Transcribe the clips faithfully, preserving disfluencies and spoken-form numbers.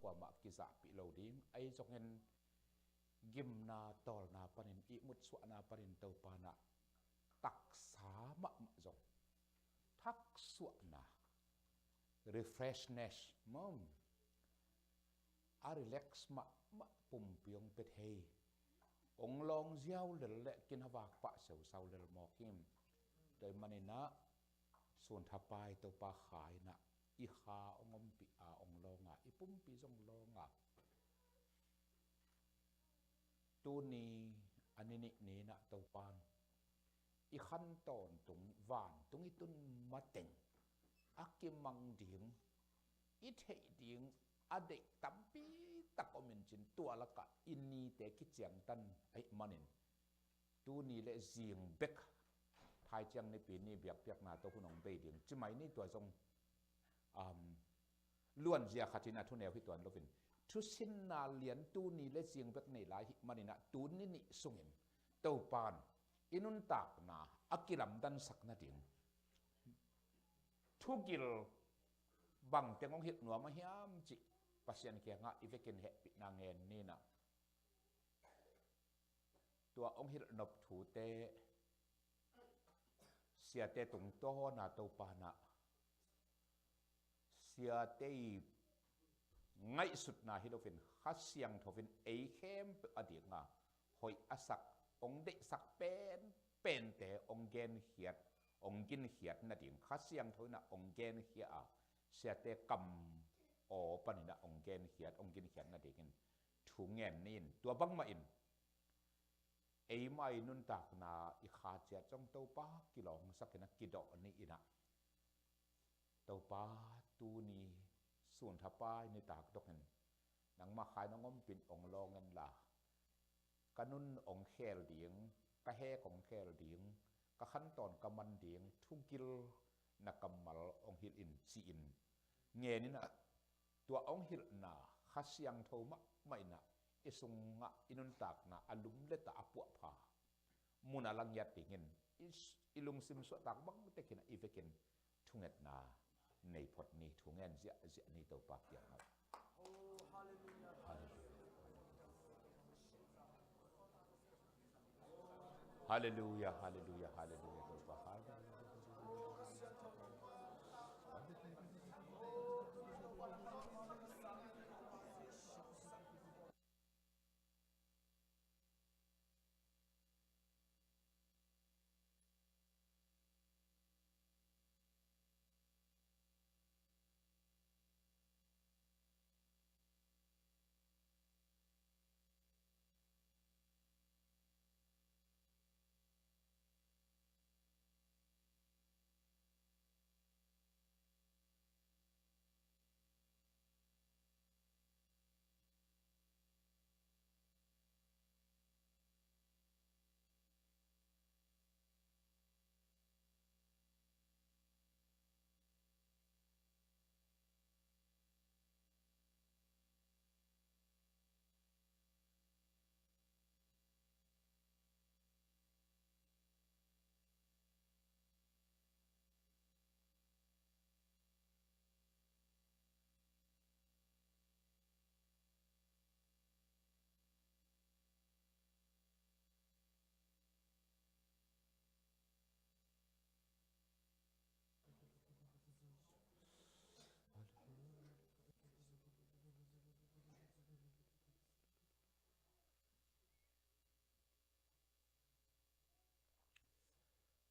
kuamah kizahpih lo ding. Ahi zongin gimna tawlna panin, ihmut suahna panin Topa in ah taksa mahmah zong, thaksuahna, refreshness maw, a relax mahmah pumpi hong pia thei, hong lawng ziau lel leh kin a vak pah seusau lel mawk hi. Tua ahih manin ah sun thapai Topa Kha in ah i kha hong ompih a, hong lawng a, i pumpi zong lawng a. Tuni a ni nih ni in ah Topa in i khan tawntung vantung i tun mateng a kimang ding, i theih ding a deih tampi tak om in cin, tua lakah i nite kiciangtan ahih manin tuni le zing bek Thai ciang nipi ni biakpiakna tawh hun hong bei ding ci mai ni. Tua zong, um, luanzia khat in a thuneu hi tuan loin, thusinna lian tuni le zing bek nei lai ahih manin ah tuni nih sungin Topa in i nuntakna a kilamdansak nading thugil bangteng hong hilh nuam a hiam cih Pasian kiangah i vekin hehpihna ngen ni in ah, tua hong hilh nop thute siate tungtawn a Topa in ah siate i ngaihsutna hi loin Kha Siangtho in ei khempeuh a ding a hoih a sak, hong deihsak penpente hong genkhiat, hong ginkhiat nading Kha Siangtho in ah hong genkhia a, siate kam aw panin ah hong genkhiat, hong ginkhiat nadingin thu ngen ni in. Tua bangmah in eimah i nuntakna i kha ciat zong Topa kilawngsak in ah kidawh ni in ah, Topa, tuni sun thapai nitak dongin nangmah Kha in hong ompih in, hong lawng inla, ka nun hong khel ding, ka hek hong khel ding, ka khantawn ka man ding thugil na kammal hong hilh in ci-in ngen in ah, tua hong hilhna Kha Siangtho mahmah in ah i sungah i nuntakna a lumlet a, a puahpha mun a la ngiat dingin i, i lungsim suahtak bangtekin ah i vekin thungetna nei phot ni. Thu ngen ziahziah ni Topa kiangah. Halleluia, halleluia, halleluia Topa. Halleluia.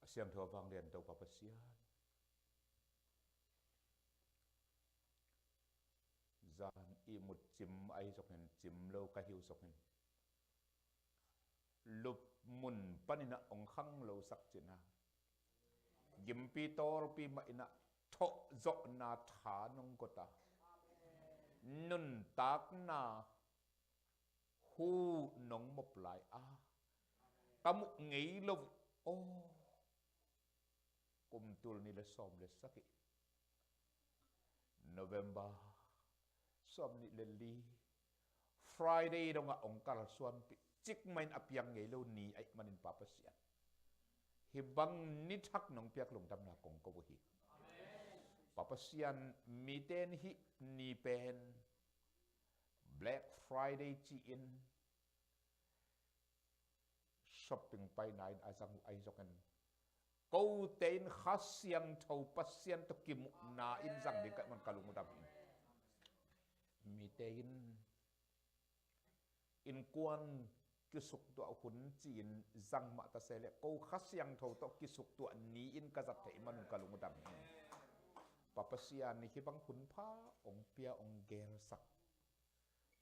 A siangtho a vanglian Topa Pasian, zan ihmut cim ahi zongin, cim lo ka hi uh zongin, lupmun panin ah hong khanglosak cin a, gimpi tawlpi mah in ah thawhzawhna tha nong guat a, nuntakna hu nong mop lai a, ka muh ngei lo uh aw. Kum tul nih le sawm le sagih, November sawm nih le li, Friday dongah hong kalsuanpih, cikmah in a piang ngei lo ni ahih manin Pa Pasian, hih bang ni thak nong piak lungdamna kong ko uh hi. Pa Pasian, mite in hih ni pen Black Friday ci-in shopping paina in a zang uh ahi zongin, kote in Kha Siangtho Pasian tawh kimuhna in zang ding ka hih man ka lung uh dam hi. Mite in innkuan kisuktuah hun ci-in zang mah ta se leh, ko Kha Siangtho tawh kisuktuah ni-in ka zat theih man un ka lung uh dam hi. Pa Pasian in hih bang hun pha hong pia, hong gelsak.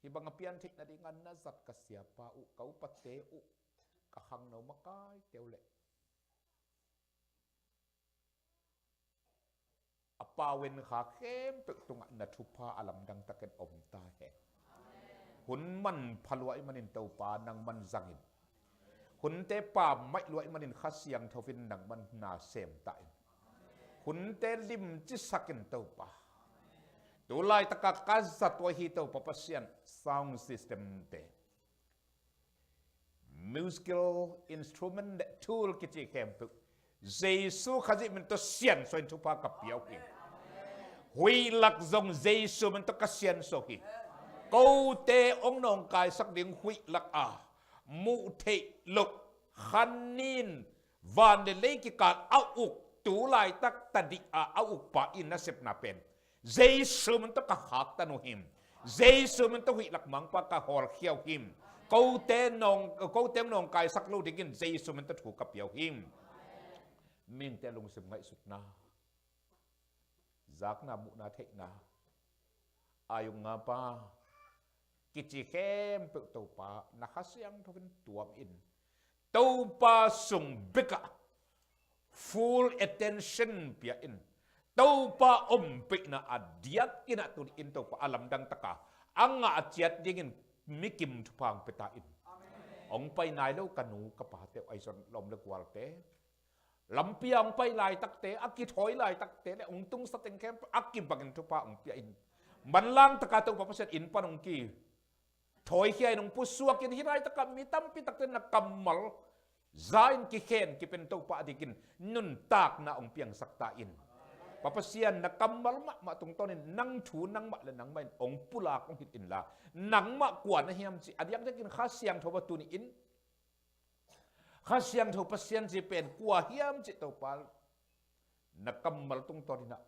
Hih bang a piantheih nading a na zat ka siapa uh, ka upate uh, ka khangno makaite uh leh a pau in kha khempeuh tungah na thupha a lamdang takin om ta hen. Hun manpha lua ahih manin Topa nangman zang in. Hunte pammaih lua ahih manin Kha Siangtho in nangman na sem ta in. Hunte limci sak in Topa. Tu laitaka ka zat uh ahi Topa Pasian, sound system te, musical instrument le tool kici khempeuh Jesu Khazih min tawh siansuah in thupha ka pia uh hi. Huih lak zong Jesu min tawh ka siansuah uh hi. Kote hong nawngkaisak ding huih lak a muh theih loh, khanin van le lei kikal a uk, tu laitak tadih a a ukpa i nasepna pen Jesu min tawh ka khaktan uh hi. Jesu min tawh huih lak mangpa ka hawlkhia uh hi. Kote nawng, kote nawngkaisak lo dingin Jesu min tawh thu ka pia uh hi. Mihingte lungsim ngaihsutna, zakna, muhna, theihna, a yung nga pa kici khempeuh Topa na Kha Siangtho in tuam in, Topa sung bekah full attention pia in, Topa ompihna a diakin a tuni in Topa a lamdang taka a ngah ciat dingin mikim thupha hong pia ta in. Hong pai nai lo ka nu ka pate uh, ahi zong lawm le gualte, lampi a hong pai laitakte, a kithawi laitakte le hong tungsa teng khempeuh a kibangin thupha hong pia in. Manlang taka Topa Pasian inn pan hong kithawikhia in, hong pusuak in, hih laitakah mi tampi takte na kammal za in kikhen kipen Topa a dikin nuntakna hong piangsak ta in. Pa Pasian, na kammal mahmah tungtawnin nang thu nangmah le nangmah in hong pulak hong hilh inla, nangmah kua na hiam cih a diakdiakin Kha Siangtho a tuni in Kha Siangtho Pasian cih pen kua hiam cih Topa na kammal tungtawn inah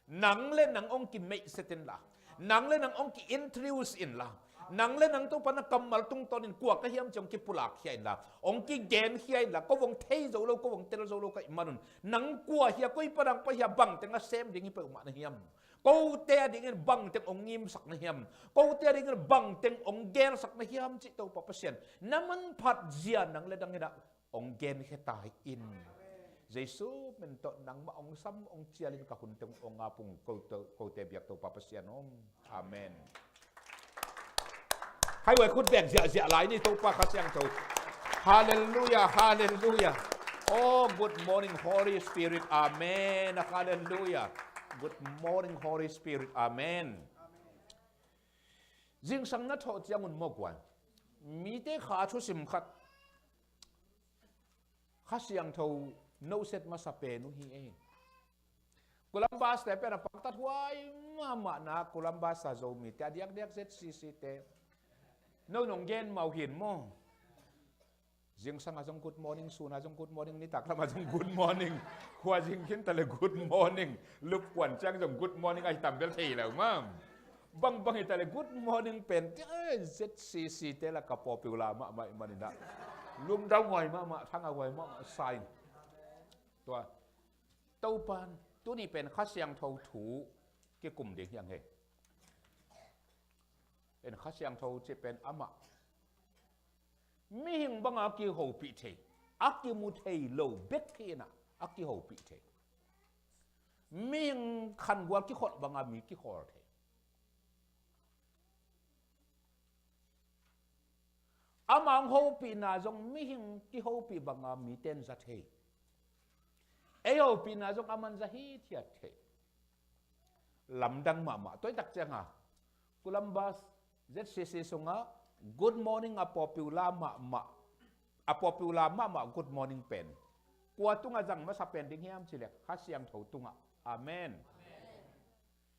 nang le nang hong kimeihset inla, nang le nang hong ki-introduce inla, nang le nang Topa na kammal tungtawn in kua ka hiam cih hong kipulakkhia inla, hong kigenkhia inla, ko hong thei zo lo, ko hong tel zo lo ka hih manun, nang kua hia, koi pa dang pa hia, bangteng a sem ding hi peuhmah na hiam? Kote a dingin bangteng hong ngimsak na hiam? Kote a dingin bangteng hong gelsak na hiam cih Topa Pasian, na manphat zia nang le nang inah hong genkhia ta in. Jesu min tawh nangmah hong sam hong cialin ka hunte hong ap ung. Kote, kote biak Topa Pasian om. Amen. Hai wai khut beng ziahziah lai ni Topa Kha Siangtho. Halleluiah, halleluiah. Oh, good morning, Holy Spirit. Amen. Halleluiah. Good morning, Holy Spirit. Amen. Zingsang na thawh ciangun maw guai, mite kha thusim khat Kha Siangtho noset masa pen uh hi ei. Columbus te pen a paktat huai mahmah na, Columbus a Zomite a diakdiak Z C C te. No nong gen mau hin maw? Zingsang a zong good morning, sun a zong good morning, nitak lam a zong good morning. Khua zing khin ta le good morning. Lupkuan ciang zong good morning, ahi tam bel thei lo maw. Bangbang hi ta le good morning pen, eh, Z C C te la ka popular mahmah i maninah. Lumdau huai mahmah, thang a huai mahmah, sign. Tua, Topan, tuni pen Kha Siangtho thu kikum ding hiang he. En Kha Siangtho ci pen amah mihing banga kihopih thei, a kimu thei lo bek hi inah, a kihopih thei. Mihing khangual kikholh banga mi kikhawl thei. Amah hong hopihna zong mihing kihopih banga miten za thei. Ei hopihna zong aman za hithiat thei. Lamdang mahmah. Tuaitak cianga Columbus Z C C sungah good morning a popular mahmah, a popular mahmah good morning pen kua tungah zang masa pen ding hiam cileh Kha Siangtho tungah. Amen. Amen.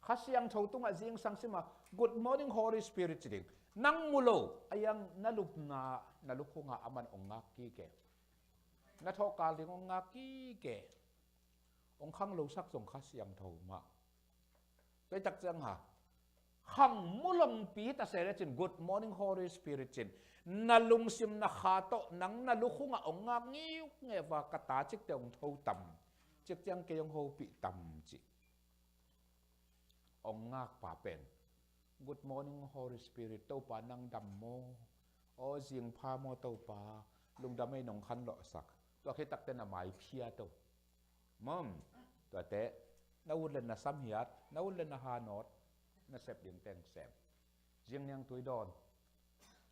Kha Siangtho tungah zingsang sima, "Good morning, Holy Spirit," ci ding. Nang mu lo, a iang na lupna, na lukhunga aman ong ngak kik e. Na thawhkal ding ong ngak kik e. Ong khanglosak zong Kha Siangtho mah. Tua i tak ciang ha, khang mu longpi ta se le cin, "Good morning, Holy Spirit," cin. Na lungsim na kha tawh nang na lukhunga ong ngak ngiukngeu a, "Ka ta cikte ong tho tam, cikciang kei ong hopih tam," ci. Ong ngakpa pen, "Good morning, Holy Spirit, Topa nang dam maw? Aw, zingpha maw Topa, lungdam ei nong khanlawhsak." Tua khit takte na mai phia to. Mom, tuate, na ut le na sam hiat, na ut le na hanawt, na sep ding teng sem. Zing niang tui dawn.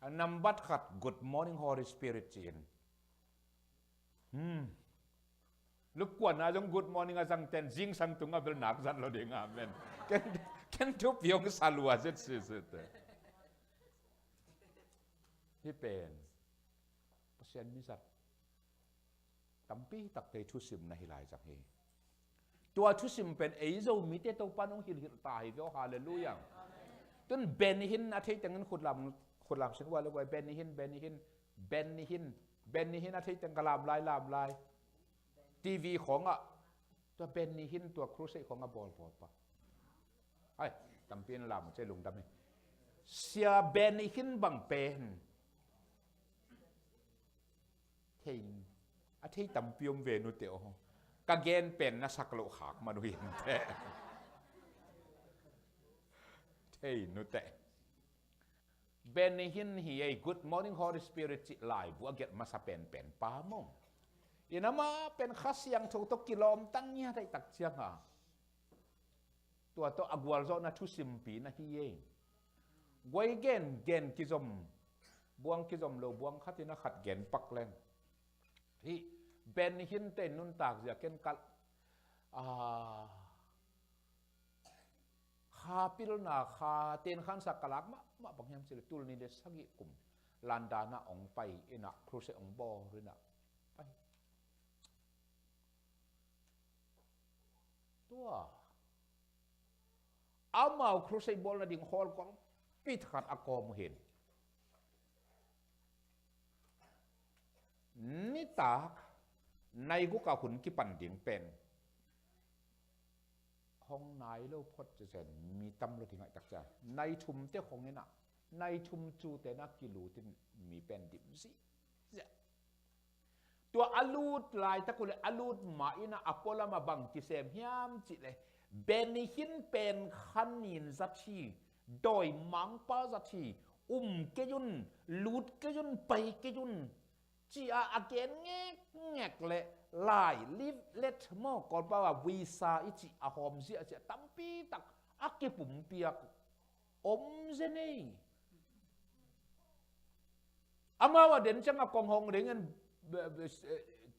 A nambat khat, "Good morning, Holy Spirit," ci-in. Hmm. Lupkuana zong "Good morning" a zangten zingsang tungah bel nak zat lo ding, amen. Ken, ken thupi ong sa lua zet sisite. Hih pen Pasian mi zat tampi takte thusim na hi lai zang hi. Tua thusim pen ei Zomite Topa nong hilhilh ta hi ve aw, halleluiah. Tun Benny Hinn a thei tengin khutlam, khutlam sing ua le guai, Benny Hinn, Benny Hinn, Benny Hinn, Benny Hinn a thei teng ka lam lai, lam lai. T V khawngah, tua Benny Hinn tua crusade khawngah bawlbawl pa. Ai, tampi in lam uh cia lungdam hi. Sia Benny Hinn bang pen thei, a thei tampi om ve nute aw. Ka gen pen na sak loh khak man uh hi inteh. Thei nute. Benny Hinn hi ei, "Good morning, Holy Spirit," cih laibu a gelh masa penpen pa maw. In amah pen Kha Siangtho tawh kilawmta ngiat ahih tak cianga, tua tawh a gualzawhna thusimpi na hi ei. Guai gen, gen kizom, buang kizom lo, buang khatin a khat gen pak leng. Hih Benny Hinn te nuntak zia ken kalh, ah, kha pilna, kha tenkhansa ka lak mahmah bang hiam cih leh tul nih le sagih kum London ah ong pai in ah, crusade ong bawl in ah pai. Tua amau crusade bawlna ding hall kawng pit khat a kawm uh hi. Nitak nai guk a hun kipan ding pen hong nai lo phot cia cia, mi tam lo ding ahih tak cia, nai thum te hong in ah, nai thum cu te na kilut in mi pen dim zihziah. Tua a lut laitak uh le a lut mah in ah a pualam ah bang kisem hiam cih leh, Benny Hinn pen kha nin zat hi, dawimangpa zat hi, um kei un, lut kei un, pai kei un, ci-a a gen ngekngek leh lai, leaflet maw, Kawlpau a visa i cih a hawm ziahziah tampi tak a kipumpiak om zen ei. Amau a den ciang a kong hong dingin, be-, be-,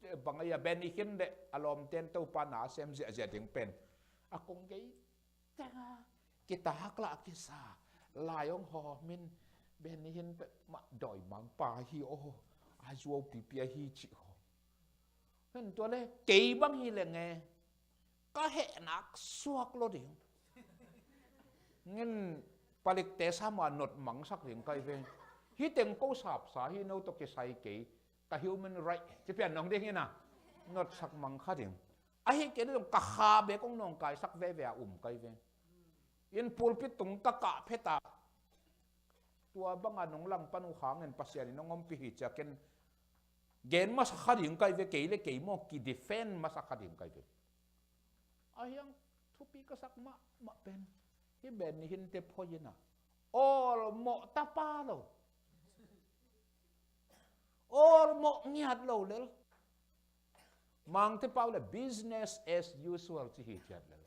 eh, bang a ia, Benny Hinn le a lawmten Topa na a sem ziahziah ding pen a kong gei tenga kitak lah kisa, lai hong hawm in, Benny Hinn peuhmah dawimangpa hi aw, a zuau pipi ahi cih hawm. Hen tua le kei bang hi leng e, ka hehnak suak lo ding. Ngin palikte sama not mangsak ding kai ve. Hih teng ko sapsa hi, no tawh kisai kei, ka human right ci pian nong ding hi na, notsak mang kha ding. Ahi kei le zong ka kha bek hong nawngkaisak veve a um kai ve. In pulpit tung ka kah phet a, tua banga nong langpan uh hangin Pasian in hong ompih hi cia ken gen masa kha ding kai ve, kei le kei maw kidefend masa kha ding kai ve. Ahi hang thupi ka sak mahmah pen hih Benny Hinn te phoi in ah awlmawh tapa lo, awlmawh ngiat lo lel. Mangte pau le business as usual ci hi ciat lel.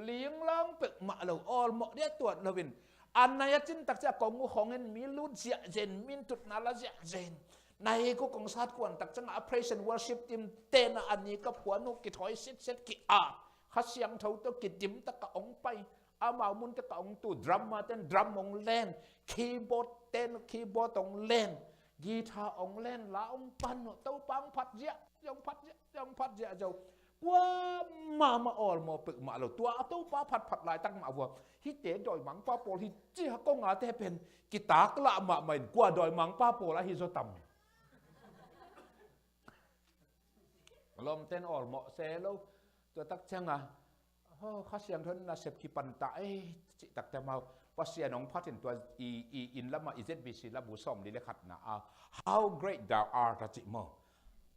Linglang peuhmah lo, awlmawh dia tuat loin, a nai a cin tak ciah kong uh hong in mi lut ziahzen, mi in tutna la ziahzen. Nai ko kong sat kuan tak ciangah a praise and worship team tenah a ni ka phuan uh kithawi sitset ki-ap, Kha Siangtho tawh kidim takah hong pai. Amau mun takah hong tu, drummer ten drum hong len, keyboard ten keyboard hong len, guitar hong len, la hong pan uh, Topa hong phat ziah, hong phat ziah, hong phat ziah zo. Kuamah mah awlmawh peuhmah lo. Tua a Topa phatphat laitak mah vua, hihte dawimangpa pawl hi ci-a kong a te pen kitaklah mahmah in, kua dawimangpa pawl ahi zaw tam. Lawmten awlmawh se lo. Tua tak ciangah, oh, Kha Siangtho in nasep kipan ta ei, cih takte mau, Pasian hong phatin tua i, i inn lamah i Z B C labu sawmli le khatna a, "How great thou art," a cih maw.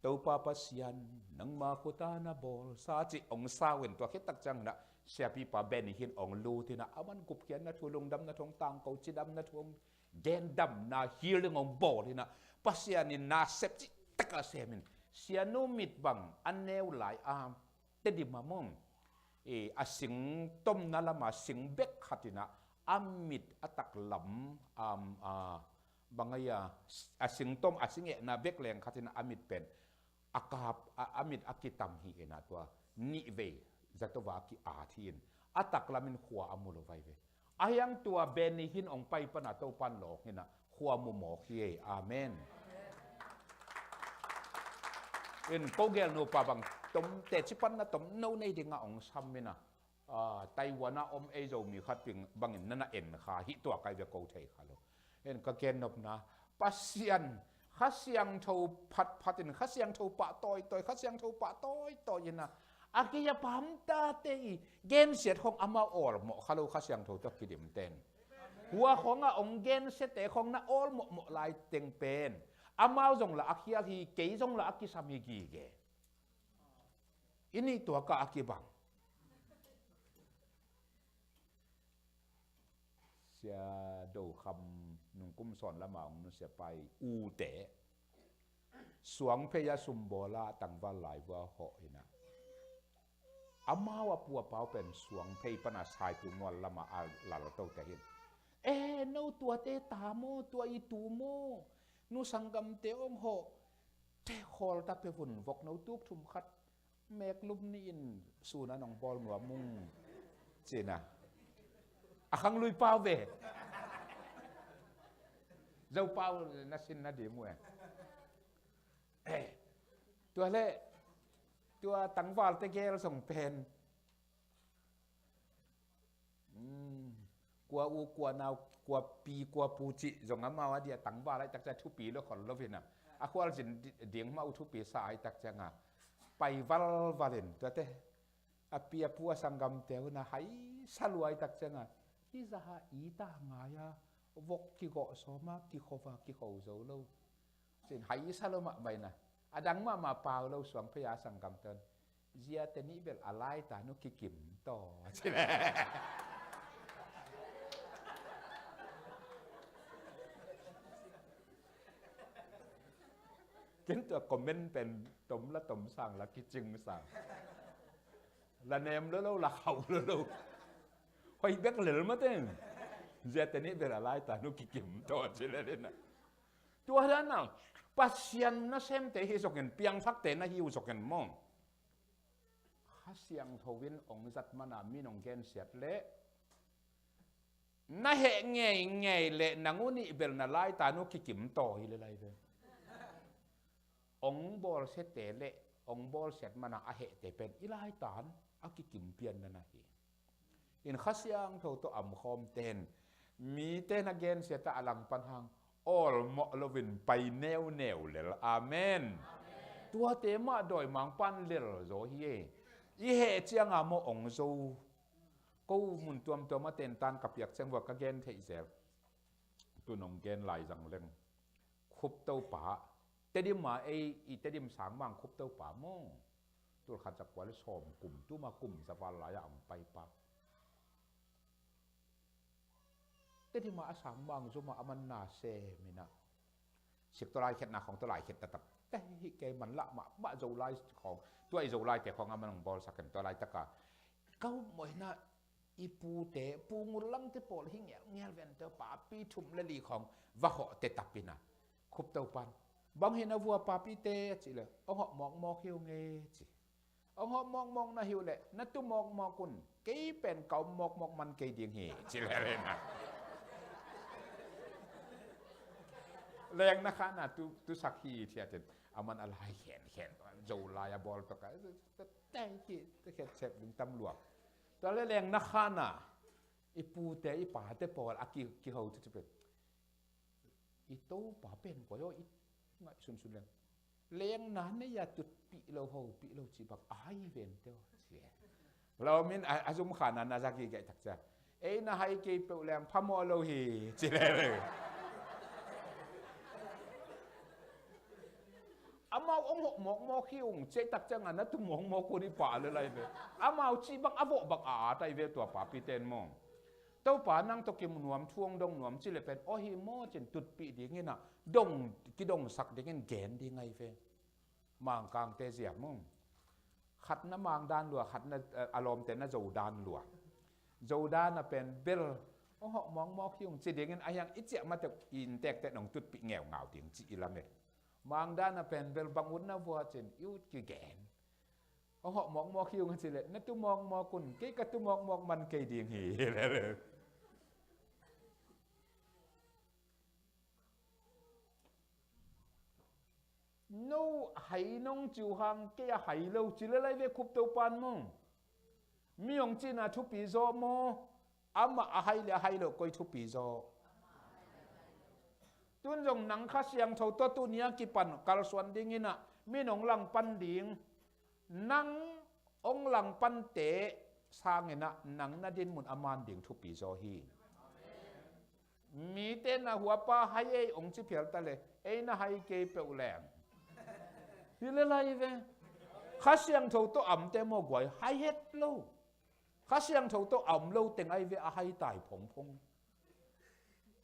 "Topa Pasian, nangma khuta na bawlsa," cih hong sau in, tua khit tak ciangin ah siapipa Benny Hinn hong lut in ah, aman gupkhiatna thu, lungdamna thu hong tangko, cidamna thu hong, gendamna healing hong bawl in ah, Pasian in nasep cih tak a sem in, sianu mit bang a neu lai a, Tedim ah maw, e, a sing tomna lamah sing bek khat in ah, a mit a taklam, um, a, bang a, a sing tom, a sing ehna bek leng khat in ah, a mit pen a kap, a, a mit a kitam hi in ah, tua nih vei zato va a ki-at hi in, a taklam in khua a mu lo vai ve. Ahi hang tua Benny Hinn hong pai pan a Topan lawng in ah khua mu mawk hi ei. Amen. In ko gel nupa bang tom, teci panna tomno nei ding ah hong sam in ah, ah, Taiwan ah om ei Zomi khat bing bangin na na en kha hi, tua kai ve, ko thei kha lo. In ka gennopna, Pasian, Kha Siangtho phatphat in, Kha Siangtho pah tawitawi, Kha Siangtho pah tawitawi in ah, a kei a pamtate i gensiat khawng amau awlmawh kha lo, Kha Siangtho tawh kidim ten. Hua khawngah hong gensiate khawng na awlmawhmawh lai teng pen, amau zong lah a khial hi, kei zong lah a kisam hi gige. I nih tuak ah a kibang. Sia Do Kham, nungkum sawn lama hong nusia pai ute, Suangphei a sumbawl a tangval lai vua hawh in ah, amau a pu a pau pen Suangphei pan a Saitu mual lama a lal a tote hi in, "E, no tuate ta maw, tua i tu maw? Nu sanggamte hong hawh, te khawl ta pia vun, vok no tuk thum khat, meklum nih in sun a nong bawl nuam ung," ci in ah, a khanglui pau ve. Zo pau na sin na dim uh e. Eh, tua leh, tua tangvalte gel zong pen, um, kua u, kua nau, kua pi, kua pu cih zong amau a dia tangval ahih tak ciang thupi lo khol lo in ah, a khualzin di-, ding mah uh thupi sa ahih tak ciang a, pai valval in, tuate, a pi a pu a sanggamte uh na hai sa lua ahih tak ciang a, hih zah a it a ngai a, vok kigawh sawm a, kikho va kikho zo lo. Cin hai sa lo mahmah in ah, a dang mahmah pau lo, Suangphei a sanggamte un, "Ziate nih bel a laitan uh kikim taw," ci leh. Ken tua comment pen tom la tom sang, la kicing sang. La nem lo lo, la khauh lo lo. Hoih bek lel mah teng. "Ziate nih bel a laitan uh kikim taw," ci lel in ah. Tua dan a, Pasian nasemte hi zongin, piangthakte na hi uh zongin maw, Kha Siangtho in hong zat man a, mi in hong gensiat leh, na heh ngeingei leh nang uh nih bel na laitan uh kikim taw hi lel lai ve. Hong bawlsiate leh hong bawlsiat man a a hehte pen i laitan a kikim pian na na hi. In Kha Siangtho tawh amkhawmte in, mite na gensiat a a langpan hang awlmawh loin pai neuneu lel. Amen. Tuate mah dawimangpa'n lel zaw hi e. I heh ciang a maw hong zo. Ko mun tuamtuam a tentan ka piak ciang vua ka gen theih zel. Tu nong gen lai zang leng. Khuptopa, Tedim a ei, i Tedim sangmang Khuptopa maw, tul khat za kua le sawm kum, tuma kum za val lai-a hong paipa. Tedim a a sangmang zum a aman na sem in ah, sik tawh laikhetna khawng tawh laikhetna tak te hi kei, man lah mahmah Zolai khawng, tua i Zolaite khawng aman hong bawlsak in, tua laitak a ka upmawhna i pute, Pu Ngul Langte pawl hi ngelngel vente, papi thum le li khawng va hawh te tap in ah, Khuptopa'n, "Bang hi na vua papite?" a cih leh, "Hong hawh mawkmawk hi ung e," ci. "Hong hawh mawkmawk na hi uh leh na tu mawkmawk un, kei pen ka om mawkmawk man kei ding hi," ci lel in ah. Lengna khana tu, tu sak hi thiat in. Aman a lai khenkhen, Zolai a bawl tawh ka, tai ki, ta khet sep ding tam lua. Tua le lengna khana, i pute, i pate pawl a ki, kiho tu tu pen. I topa pen koi aw, i ngaihsunsun leng. Lengna nei a tutpih lo, hopih lo cih bang a hai vente aw, ci e. Lo min a, a zum khana na zak hi gaih tak cia. Ei na hai kei peuh leng phamawh lo hi, ci le le. Amau ong hawh mawkmawk hi ung, ciah tak ciangin na tu mawkmawk un i pah le lai ve. Amau cih bang a vawh bang a at ai ve tua papi ten maw. Topa nang tawh kimu nuam, thu ong dong nuam ci le pen, aw hi maw cin tutpih dingin ah, dong, kidongsak dingin gen ding ai ve. Mangkangte zia maw. Khatna Mang dan lua, khatna, eh, a lawmte na Zo dan lua. Zo dan a pen bel, ong hawh mawkmawk hi ung ci dingin a hiang i ciah mateuh i inntekte nong tutpih ngeungau ding ci i lam e. Mang dan a pen bel bang ut na vua cin i ut kigen. Ong hawh mawkmawk hi ung a ci le, na tu mawkmawk un, kei ka tu mawkmawk man kei ding hi. No hai nong ci uh hang kei a hai lo ci le lai ve khup to pan maw. Mi ong cihna thupi zaw maw. Amah a hai le a hai lo koi thupi zaw. Tun zong nang Kha Siangtho tawh tuni a kipan kalsuan dingin ah mi nong langpan ding. Nang ong langpante sangin ah nang na dinmun a man ding thupi zaw hi. Mite na huapa hai ei ong ci phial ta le, ei na hai kei peuh leng. Hi le lai ve. Kha Siangtho tawh amte maw guai, hai het lo. Kha Siangtho tawh am lo teng ai ve a hai tai phongphong.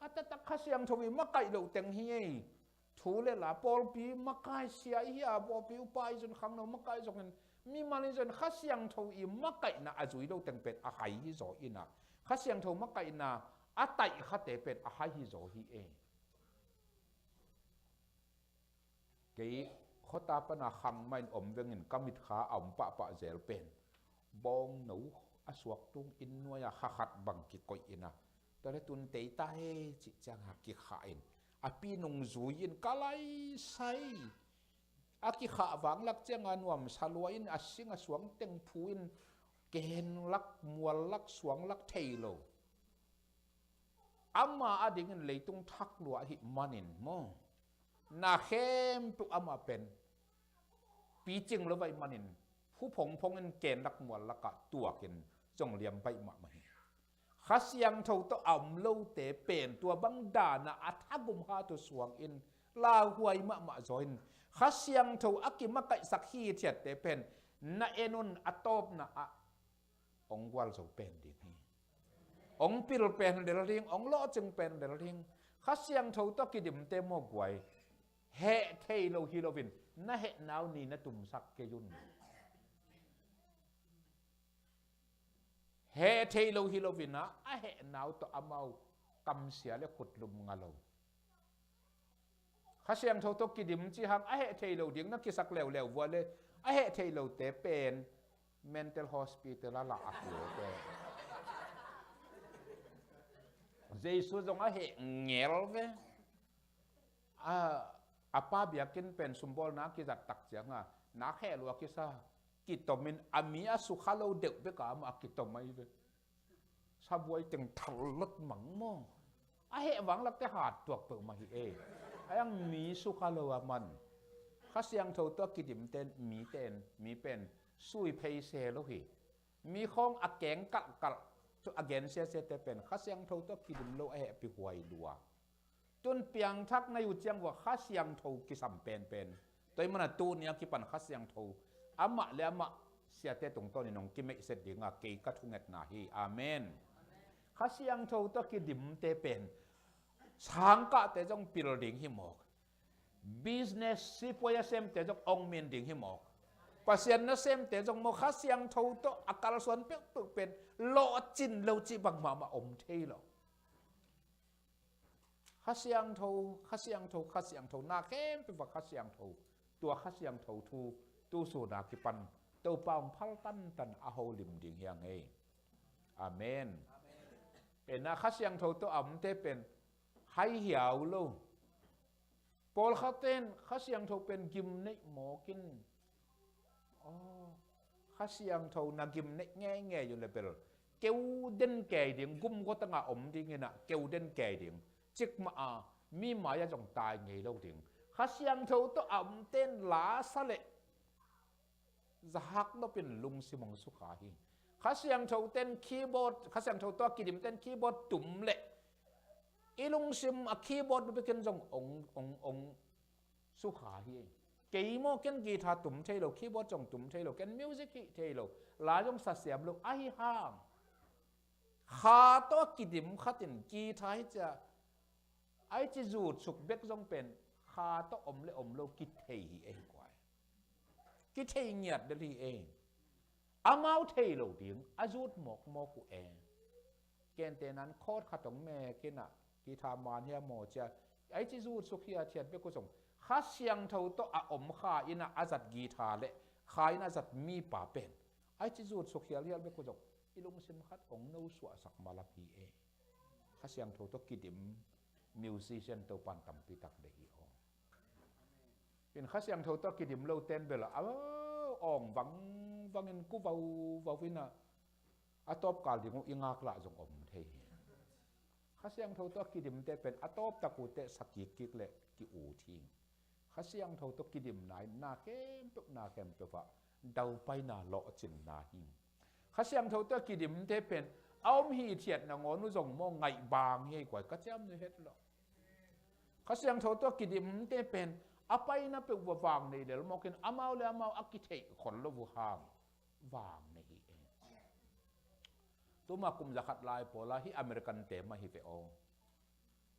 A taktak Kha Siangtho i makaih loh teng hi ei. Thu le la pawlpi makai sia i hi a, pawlpi upa i zon khangno makai zongin, mimal i zon Kha Siangtho i makaihna a zui lo teng pen a hai hi zaw in ah, Kha Siangtho makaihna a taih khate pen a hai hi zaw hi ei. Kei khuata pana khang mah in om vengin ka mitkha a om pahpah zel pen bawngno a suak tung inn nuai a kha khat bang kikoih in ah, tua le tun tei ta he cih ciang a kikhah in a pi nungzui in ka laisai. A kikhah vanglak ciang a nuamsa lua in a sing a suang teng phu in ken lak, mual lak, suang lak thei lo. Ama a dingin leitung thak lua ahih manin maw, na khempeuh amah pen picing lo vai manin, phu phongphong in ken lak mual lakah tuakin zong liam baih mahmah hi. Kha Siangtho tawh a om lote pen tua bang dana a thagum hat uh suangin lauhuai mahmah zaw in, Kha Siangtho a kimakaihsak hithiatte pen na en un, a tawpna ah ong gualzo pen ding hi. Ong pil pen lel ding, ong lawhcing pen lel ding. Kha Siangtho tawh kidimte maw guai, heh thei lo hi loin na hehna uh ni na tumsak kei un. Heh thei lo hi loin ah a hehna uh tawh amau kamsia le khutlum nga lo. Kha Siangtho tawh kidim ci hang a heh thei lo ding na kisak leuleu vua le, a heh thei lote pen mental hospital a lah a kul te. Jesu zong a heh ngel ve. A, a pa biakinn pen sumbawlna a kizat tak cianga na kheh lua kisa, kitomin a mi a sukha lo deuh beka amah a kitom ahi ve. Sabuai teng thallot mang maw. A heh vanglakte hat tuak peuhmah hi ei. A yang mi sukha lo a man. Kha Siangtho tawh kidimte mite in, mi pen sui phei se lo hi. Mi khawng a keng kalhkalh, a gen siasiate pen Kha Siangtho tawh kidim lo a hehpih huai lua. Tun piangthak na hi uh ciang vua Kha Siangtho kisam penpen. Tua ahih mana tuni a kipan Kha Siangtho amah le amah siate tungtawnin hong kimeihset dinga kei ka thungetna hi. Amen. Kha Siangtho tawh kidimte pen sangkahte zong pil ding hi mawk. Business sipuai a semte zong ong min ding hi mawk. Pasian nasemte zong maw Kha Siangtho tawh a kalsuan peuhpeuh pen lawhcin lo cih bang mahmah om thei lo. Kha Siangtho, Kha Siangtho, Kha Siangtho, na khempeuh va Kha Siangtho. Tua Kha Siangtho thu tu suna kipan Topa hong phal tantan a holim ding hi hang ei. Amen. Pen a Kha Siangtho tawh a omte pen hai hiau lo. Pawlkhat ten Kha Siangtho pen gim neih mawk in. Aw, Kha Siangtho na gim neih ngeingei uh le bel keu den kei ding, gum gua tangah om ding inah keu den kei ding. Cikmah a mi mai-ah zong tai ngei lo ding. Kha Siangtho tawh a omten la sa leh zahak nopin lungsim hong sukha hi. Kha Siangtho ten keyboard, Kha Siangtho tawh a kidimten keyboard tum leh i lungsim a keyboard bekin zong ong, ong, ong sukha hi. Kei maw, ken guitar tum thei lo, keyboard zong tum thei lo, ken music hih thei lo, la zong sa siam lo, ahi hang Kha tawh a kidim khat in guitar hi cia, ai ci zut suk bek zong pen Kha tawh om le om lo kithei hi ei kuai. Kithei ngiat del hi ei. Amau thei lo ding a zut mawkmawk uh e. Kente nan chord khat hong mek inah guitar man hia maw cia, ai ci zut suk hia thiat bek uh zong Kha Siangtho tawh a om Kha inah a zat guitar le Kha inah a zat mipa pen ai ci zut suk hialhial bek uh zong i lungsim khat hong no suahsak malam hi e. Kha Siangtho tawh kidim musician Topan tampi tak deih hi aw. In Kha Siangtho tawh kidim lo ten bel a awng vangvang in ku vauvau inah a tawpkal ding uh i ngaklah zong om thei hi. Kha Siangtho tawh kidimte pen a tawptak uh teh sa kikkik le ki-ut hi. Kha Siangtho tawh kidimna in na khempeuh, na khempeuh ah daupaina lawhcinna hi. Kha Siangtho tawh kidimte pen a om hi thiat nangawn uh zong maw ngaihbang hi ei kuai, ka ciam nu het lo. Kha Siangtho tawh kidimte pen a paina peuh uh a vang nei lel mawkin amau le amau a kitheih khol lo uh hang vang nei hi e. Tuma kum zakhat lai pawla hih American te mah hi ve aw.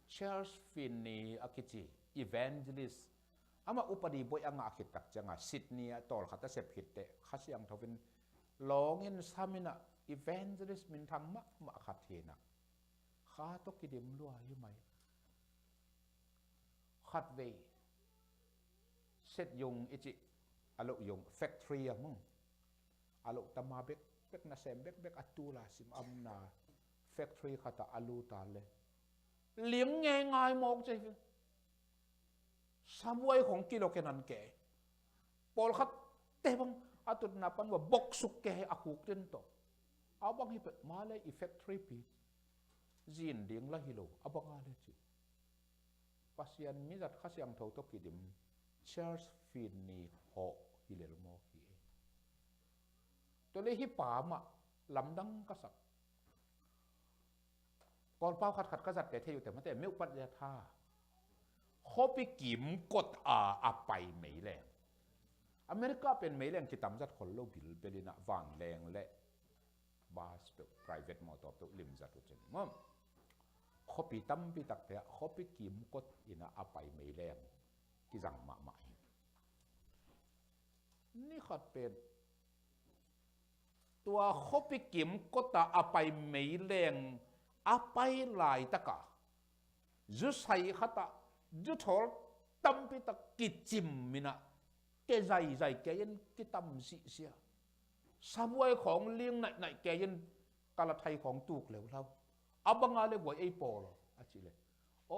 Charles Finney a kici evangelist, amah upadi boih a ngah khit tak cianga Sydney ah tawlkhat a sep khit teh Kha Siangtho in lawngin samin ah evangelist minthang mahmah khat hi inah Kha tawh kidim lua hi mai. Khatvei set yung i cih a loh yung factory a mu a loh tama bekbek nasem bekbek a tula sim amna factory khatah a luta le ling ngeingai mawk cei hi. Sabuai khong kilo kenan ke pawlkhat te bang a tutna pan uh a boksuk ke a khuk den tawh a bang hi pek ma le i factory pi zin ding la hi lo a bang a le cih. Pasian mizat Kha Siangtho tawh kidim Charles Finney hawh hi lel mawk hi. Tua le hih pa mah lamdang ka sak. Kawlpau khatkhat ka zatte thei uhte mate, meuh pat le a tha. Khuapi kim kot a a pai meileng. America pen meileng kitam zat khol lo bilbel inah vanleng le bus peuh, private motor peuh limzat uh cin maw. Khuapi tampi takte ah khuapi kimkot inah a pai meileng kizang mahmah hi. Ni khat pen tua khuapi kimkot ah a pai meileng a pai laitaka zusai khatah zuthawl tampi tak kicim inah ke zaizai kei in kitam sihsia. Sabuai khawng ling naihnaih kei in kalathai khawng tuk leuhlau. A banga le guai ei pawl a cih le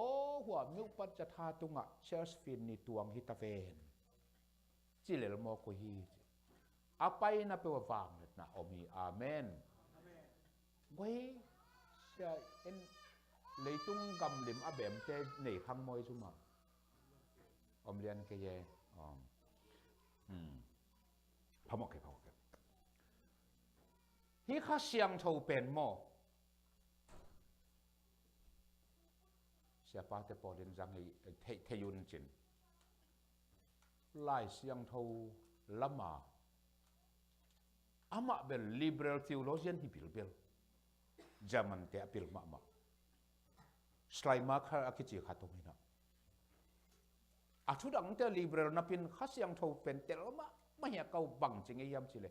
aw hua meuh pat zatha tungah Charles Finney tuang hi ta ven. Ci lel mawk uh hi. A paina peuh a vangliatna om hi. Amen. Guai sia en leitung gamlim a bemte nei khang mawi zuma. Om lian kei e. Om. Hmm. Phamawh kei, phamawh kei. Hih Kha Siangtho pen maw siapate pawlin zang hi thei, thei un cin. Lai Siangtho lama amah bel liberal theologian hi bilbel. German te a pil mahmah Schleiermacher a kici khat om hinah. A thudangte liberal napin Kha Siangtho pen tel mahmah hi a, kau bang ci ngei hiam cih le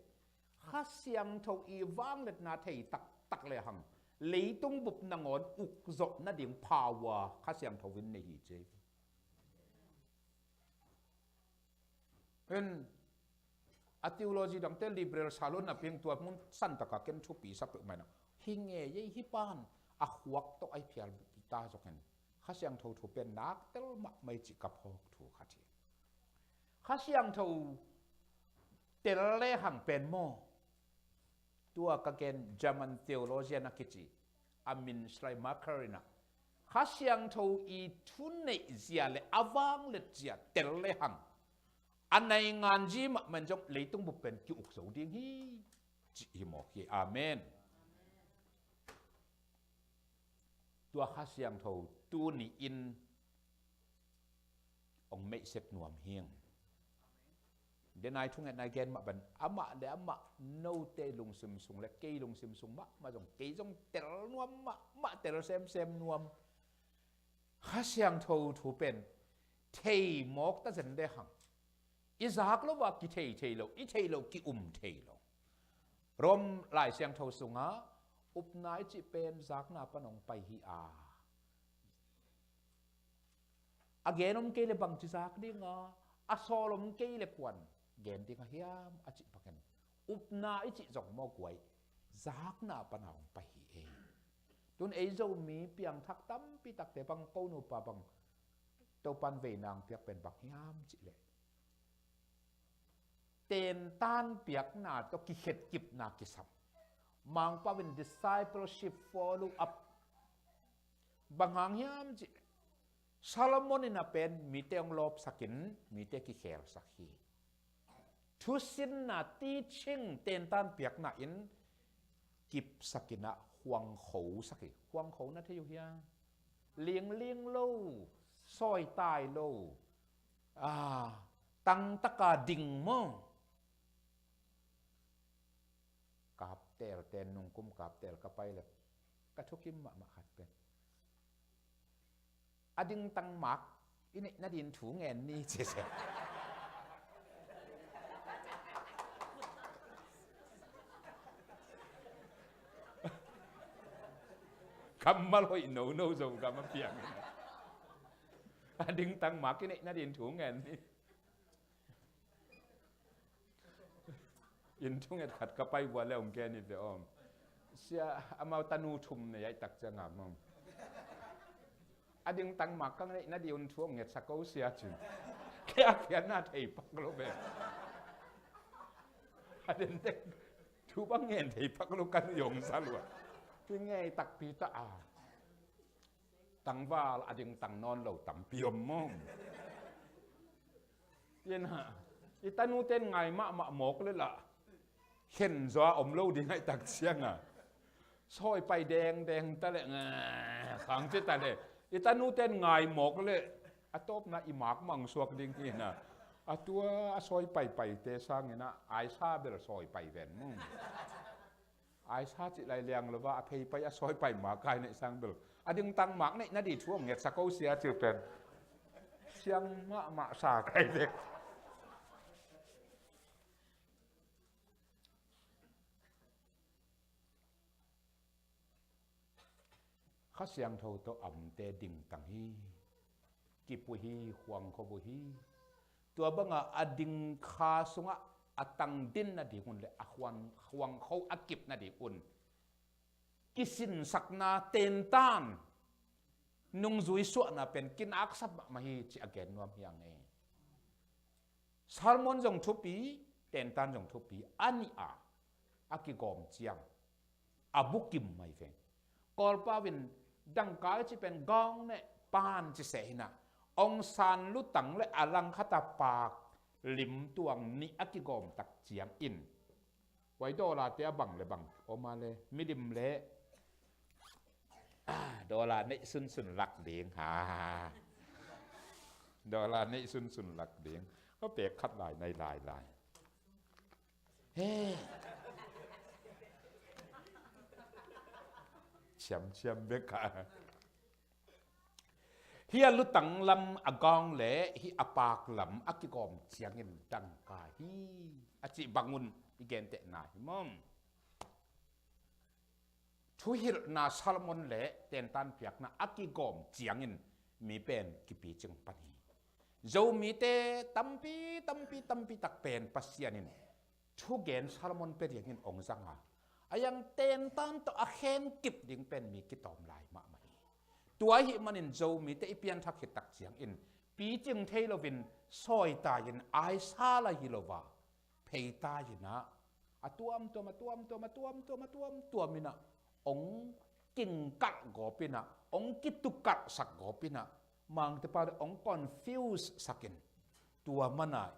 Kha Siangtho i vangliatna thei taktak le hang leitung bup nangawn ukzawh nading power Kha Siangtho in nei hi ci. En a theology dangte liberal salon a piang tua mun santaka ken thupi sa peuh maina. Hi ngei ei hi pan a khuak tawh ai phial ta zawk en. Kha Siangtho thu pen nak tel mahmah i cih ka phawk thu khat hi. Kha Siangtho tel lehang pen maw, tua ka gen German theologian a kici a min Schleiermacher in ah, Kha Siangtho i thuneih zia le a vangliat zia tel lehang a naingan zi mahmah in zong leitung bup pen ki-uk zo ding hi, cih hi mawk hi. Amen. Tua Kha Siangtho tuni-in hong meihset nuam hing. Denai thungetna i gen mah bang, amah le amah, note lungsim sung le kei lungsim sung mahmah zong, kei zong tel nuam mahmah, tel semsem nuam. Kha Siangtho thu pen thei mawk ta zen lehang, i zak lo a kithei thei lo, i thei lo ki-um thei lo. Rom Lai Siangtho sungah upna i cih pen zakna pan hong pai hi a, a gen om kei le bangci zak ding a, a sawl om kei le kua'n gen ding a hiam a cih bangin, upna i cih zong maw guai, zakna pan a hong pai hi ei. Tun ei Zomi piangthak tampi takte bang, ko nupa bang, Topa'n vei nang piak pen bang hiam cih leh, tentan piakna tawh kikhetkipna kisam. Mangpau in discipleship, follow up. Bang hang hiam cih leh, Solomon in a pen mite hong lawpsakin mite kikhelsak hi. Thusinna, teaching, tentan piakna in kipsakin ah huangkhosak hi. Huangkho na thei uh hia? Lingling lo, sawitai lo, a, tangtaka ding maw? Kaptel ten nungkum kaptel ka pai le ka thukim mahmah khat pen, a dingtang mak i neih nadin thu ngen ni, ci se. Kammal hoih nono Zogam a piang. A dingtang mak i neih nadin thu ngen ni. Inn thunget khat ka pai vua le hong gen hi ve om. Sia, amau tanu thum nei ahih tak ciang a mong, a dingtang mak ka neih nadin thu hong ngetsak o sia cin. Kei a pianna thei pak lo ve. A den tek thu bang ngen thei pak lo, ka nu hong sa lua. Kingei takpi ta a. Tangval a dingtang nawn lo tampi om mawk. Ina, i tanuten ngai mahmah mawk le lah, khen zaw a om lo ding ahih tak ciang a, sawipai dengdeng ta le, nga, khang ci ta le, i tanuten ngai mawk le, a tawpna i mak mang suak ding hi na. A tua a sawi paipaite sangin ah, aisa bel sawipai ven mawk. Aisa cih lai liang lo va, a pheipai a sawipai mak kai neih sang bel, a dingtang mak neih nadin thu hong ngetsak o sia cih pen siang mahmah sa kai dek. Kha Siangtho tawh a omte dingtang hi. Kip uh hi, huangkho uh hi. Tua banga a ding kha sungah a tang din nading un le a huang, huangkho a kip nading un kisinsakna, tentan, nungzui suahna pen kinaksap mahmah hi, ci a gen nuam hi ang e. Sermon zong thupi, tentan zong thupi, a nih a, a kigawm ciang a bukim mai ve. Kawlpau in dangka i cih pen gawng neh pan ci seh hi na. Ong san lutang le a langkhat a pak lim tuang nih a kigawm tak ciangin, huai dollar te a bang le bang om a le, milim le, ah, dollar neih sunsun lak ding ha. Dollar neih sunsun lak ding. Ka pek khat lai, nai lai lai. He. Ciamciam bek a. Hih a lutang lam a gawng le hih a pak lam a kigawm ciangin dangka hi, a cih bangun i gentehna hi mawk. Thuhilhna sermon le tentan piakna a kigawm ciangin mi pen kipicing pan hi. Zomite tampi, tampi, tampi tak pen Pasian in thugen sermon pia dingin ong zang a, a yang tentan tawh a khenkip ding pen mi kitawm lai mahmah hi. Tua ahih manin Zomite i pianthak khit tak ciangin picing thei loin sawitai-in aisa la hi lo a, pheitai-in ah a tuamtuam, a tuamtuam, a tuamtuam, a tuamtuam in ah hong kingkalh gawp in ah, hong kitukalhsak gawp in ah, Mangte pau le hong confuse sak in, tua mana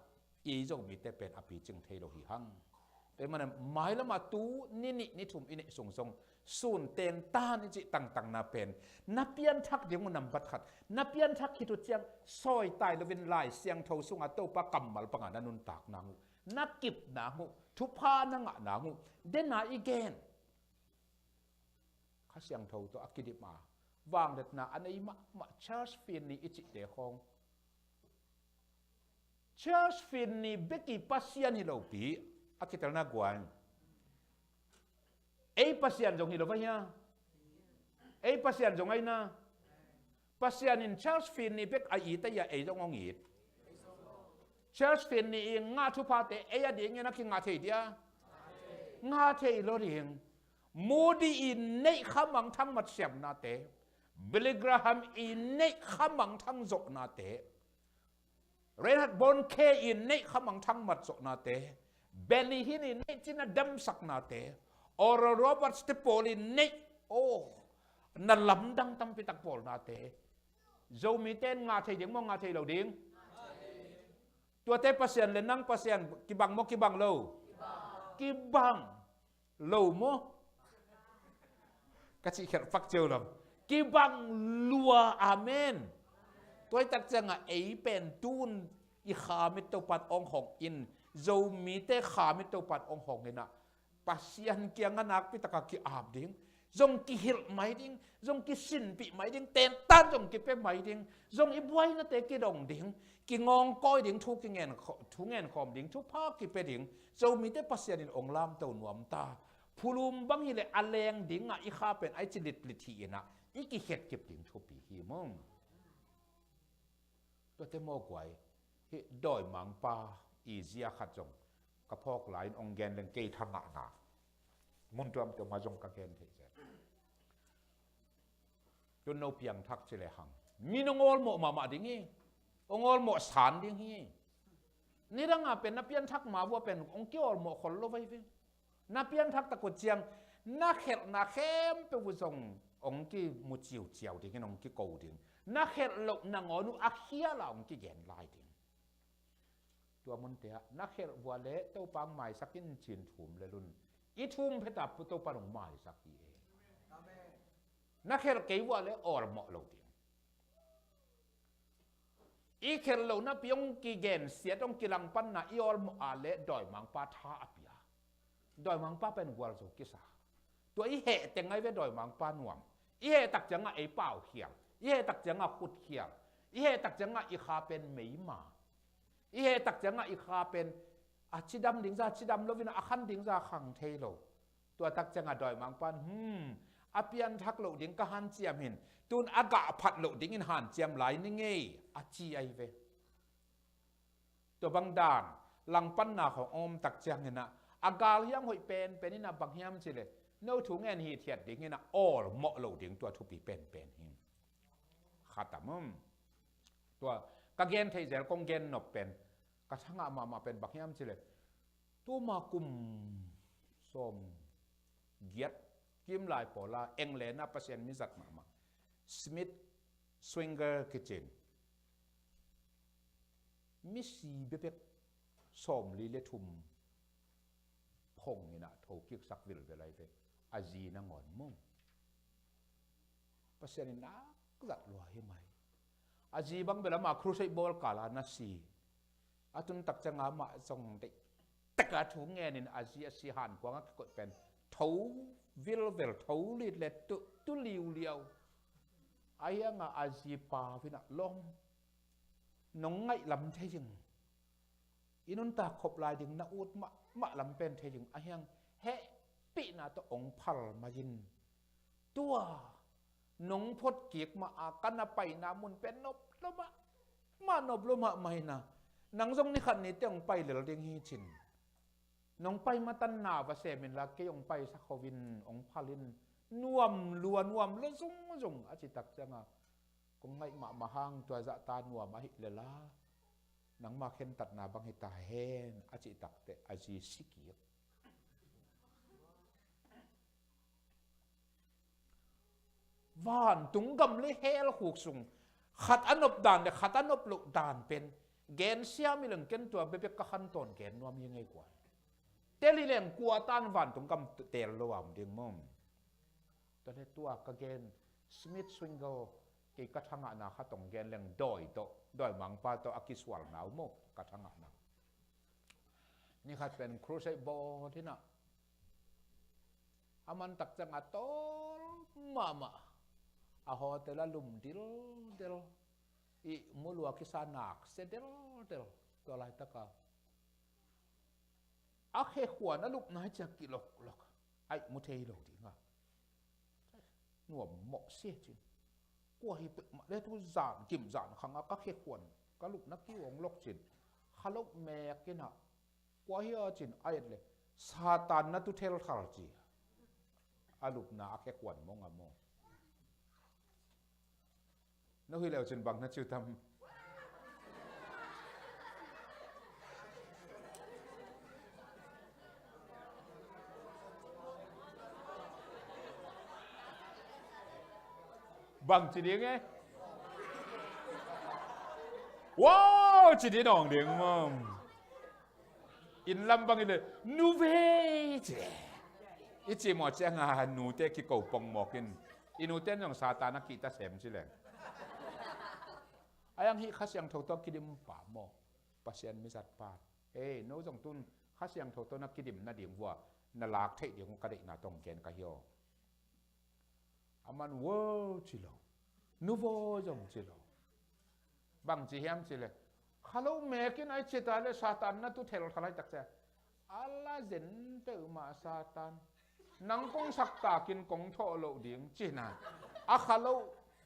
i Zomite pen a picing thei lo hi hang. Tua mana mailam a tu ni nih ni thum i neih sung zong sun tentan i cih tangtangna pen na pianthak ding uh nambat khat, na pianthak khit uh ciang sawitai loin Lai Siangtho sunga Topa kammal panga na nuntak nang uh, na kip nang uh, thupha na ngah nang uh, dena i gen Kha Siangtho tawh a kidim a, vangliatna a nei mahmah church fin ni i cihte khawng. Church fin ni bek i Pasian hi lopi a kitelna guai. Ei Pasian zong hi lo va hia? Ei Pasian zong aina. Pasian in church fin ni bek a it a, ei zong hong it. Church fin ni i ngah thuphate ei a dingin a kingah thei dia? Ngah thei lo ding. Moody i neih kha mangthang matsiamnate, Billy Graham i neih kha mangthang zawhnate, Reinhard Bonnke i neih kha mangthang mat zawhnate, Benny Hinn i neih cina damsaknate, Oral Roberts te pawl i neih, oh, na lamdang tampi tak pawlnate, Zomite in ngah thei ding maw, ngah thei lo ding? Tuate Pasian le nang Pasian kibang maw, kibang lo? Kibang lo maw? Ka cih khelh pak cio lo. Kibang lua, amen. Tua i tak ciangah ei pen tun i khamit Topan hong hong in, Zomite khamit Topan hong hong in ah, Pasian kiangah nakpi taka ki-ap ding, zong kihilh mai ding, zong kisinpih mai ding, tentan zong kipia mai ding, zong i buainate kidong ding, kingawngkawi ding, thu kingen khaw-, thu ngen khawm ding, thupha kipia ding, Zomite Pasian in hong lamto nuam ta. Phulum bang hileh a leng dingah i kha pen a i ci litlit hi in ah, i kikhet kip ding thupi hi mong. Tuate mawk guai, hih dawimangpa i zia khat zong ka phawk lai-in hong gen leng kei tha ngahna mun tuamtuam ah zong ka gen thei zel. Tun no piangthak ci le hang, min hong awlmawh mahmah ding hi. Hong awlmawh san ding hi. Nidang a pen na pianthak ma vua pen hong kiawlmawh khol lo vai ve. Na pianthak tak uh ciang, na khelhna khempeuh uh zong hong kimu ciuciau dingin hong kiko ding. Na khelh loh nangawn uh a khial a hong kigen lai ding. Tua munte ah na khelh vua le Topa hong maisak in cin thum le lun. I thum phet a Topa hong maisak hi e. Amen. Na khelh kei vua le awlmawh lo ding. I khelh lo napi hong kigensiat, hong kilangpanna i awlmawh a le dawimangpa tha a pia. Dawimangpa pen gualzo kisa. Tua i heh teng ai ve dawimangpa nuam. I heh tak ciangah ei paukhial. I heh tak ciangah khutkhial. I heh tak ciangah i kha pen meima. I heh tak ciangah i kha pen a cidam ding za cidam lo in a khan ding za khang thei lo. Tua tak ciangah dawimangpan, hmm, a pianthak loh ding ka hanciam hin, tun a gah phat loh dingin hanciam lai ni ngei, a ci ai ve. Tua bang dan langpanna khawng om tak ciangin ah, a gal hiam hoih penpen in ah bang hiam ci le, no thu ngen hithiat dingin ah awlmawh loh ding tua thupi penpen hi. Khatam um. Tua ka gen thei zel kong gen nop pen ka thangah mahmah pen bang hiam ci le, tuma kum sawm giat kim lai pawla England a Pasian mi zat mahmah Smith Swigert kicin misi bekbek sawmli le thum phong in ah tho kiksak vilvel ai ve. A zi nangawn mong Pasian in nak zat lua hi mai. A zi bang bel ama crusade bawl kala na si. A tun tak cianga amah zong deih taka thu ngenin a zi a si hankuanga kikoih pen tho vilvel, tho lit le tu, tu liuliau. A hianga a zi pau in ah lawm, nong ngaih lam thei ing. I nuntak khop lai ding na ut mahmah lam pen thei ding a hiang hehpihna tawh ong phal mai in. Tua nong phot kik mah a ka na paina mun pen nop lo mahmah, nop lo mahmah hi na. Nang zong ni khat ni teh ong pai lel ding hi cin. Nong pai matan na va sem inla kei ong pai sa kho in ong phal in. nuam lua, nuam lua zungzung a cih tak ciangah, kong ngaih mahmah hang tua zahta nuam ahih leh la nangma khentatna bang hi ta hen a cih tak teh a zi si kik. Vantung gam le hell khuk sung khat a nop dan le khat a nop loh dan pen gen siam hi leng ken tua bekbek ka khan tawn gen nuam hi ngei kua. Tel hi leng kua tan vantung gam tel lo a om ding maw? Tua le tua ka gen Smith Swingle, kei ka thangahna khat hong gen leng dawi tawh, dawimangpa tawh a kisualna uh maw, ka thangahna. Ni khat pen crusade bawl hi na, a man tak ciang a tawl mahmah, a hotel a lum dildel, ihmu lua kisa nak sia dildel. Tua laitaka a khekhuan a lupna hi ciah kiloklok, a ihmu thei lo dinga, nuam mawh sia cin. Kua hi peuhmah le tu zan kim zan khangah ka khekhuan ka lupna kiu hong lok cin, kha loh mek inah kua hi a cin a et le Satan na tu thelthal ci. A lupna a khekhuan mong a mong. No hi leu cin bang na ciu tam? Bang ci ding e? Wow, ci ding nong ding mom. Inn lam bang i le, nu ve ci. I ci mawh cianga nute kiko pongmawk in, i nute zong Satan a kihta sem ci leng. A iang hih Kha Siangtho tawh kidim pa maw, Pasian mizat pa. Ei, no zong tun Kha Siangtho tawh na kidim nading vua na lak theih ding uh ka deihna tawh gen ka hi aw. A man wow ci lo, nu vaw zong ci lo. Bang ci hiam ci le, kha lo mekin ai ci ta le Satan na tu thel thalai tak cia. A la zen peuhmah Satan. Nang kong saktakin kong thawh loh ding cina. A kha lo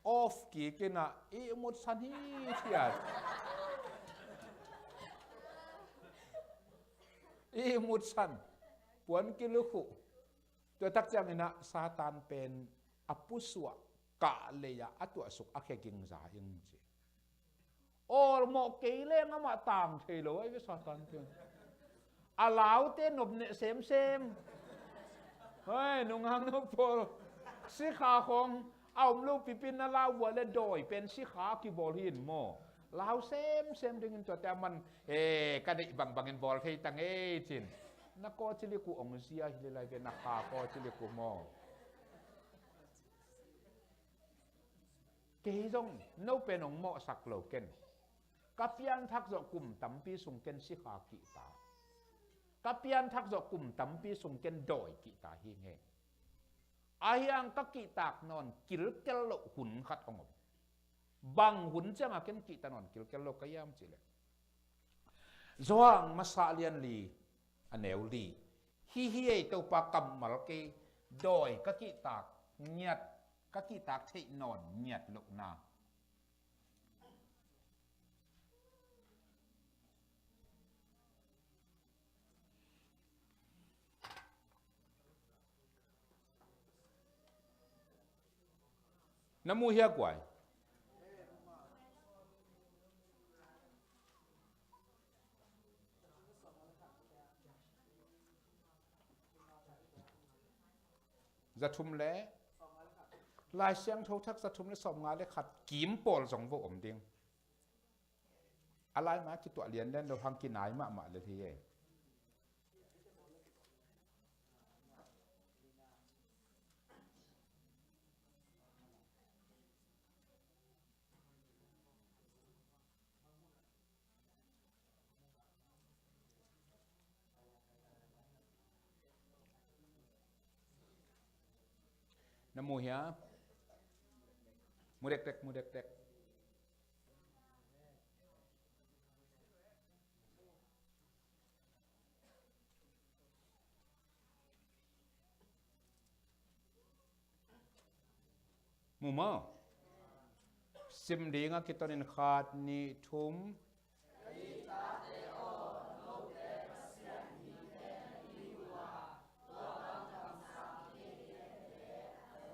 off kikinah ihmut san hi thiat. Ihmut san. Puan kilukhuh. Tua tak cianginah Satan pen a pusuah kah lei-ah a tuahsuk a khia gingza ing ci. Awlmawh kei leng amah tang thei lo ahi ve Satan pen. A laute nopneh semsem. Hei, nunghang no pawl. Sikha khong a om lo pipin a lau vua le dawi pen sikha a kibawl hi in maw? Lau semsem dingin tuate a man, e, ka deih bangbangin bawl thei tang ei cin. Na kaw cilik uh ong zia hi le lai ve, na kha kaw cilik uh maw? Kei zong no pen ong mawhsak lo ken. Ka pianthak zawh kum tampi sung ken sikha kihta. Ka pianthak zawh kum tampi sung ken dawi kihta hi ngei. Ahiang ka kihtak nawn kilkel loh hun khat ong om. Bang hun cianga ken kihta nawn kilkel lo ka hiam cileh. Johan masa lian li a neu li. Hi hi ei Topa kammal kei dawi ka kihtak ngiat, ka kihtak theih nawn ngiat lohna. Na mu hia guai? Zathum le Lai Siangtho thak zathum le sawmnga le khat kim pawl zong vo om ding. A lai ma kituah lianlian lo hang kinai mahmah le hi e. Na mu hia? Mu dekdek, mu dekdek. Mu maw? Sim ding a kitonin khat, nih, thum. Ka diktakte aw, note Pasian hi hen i hi uh a, tua bang kamsang hi hi hen le, a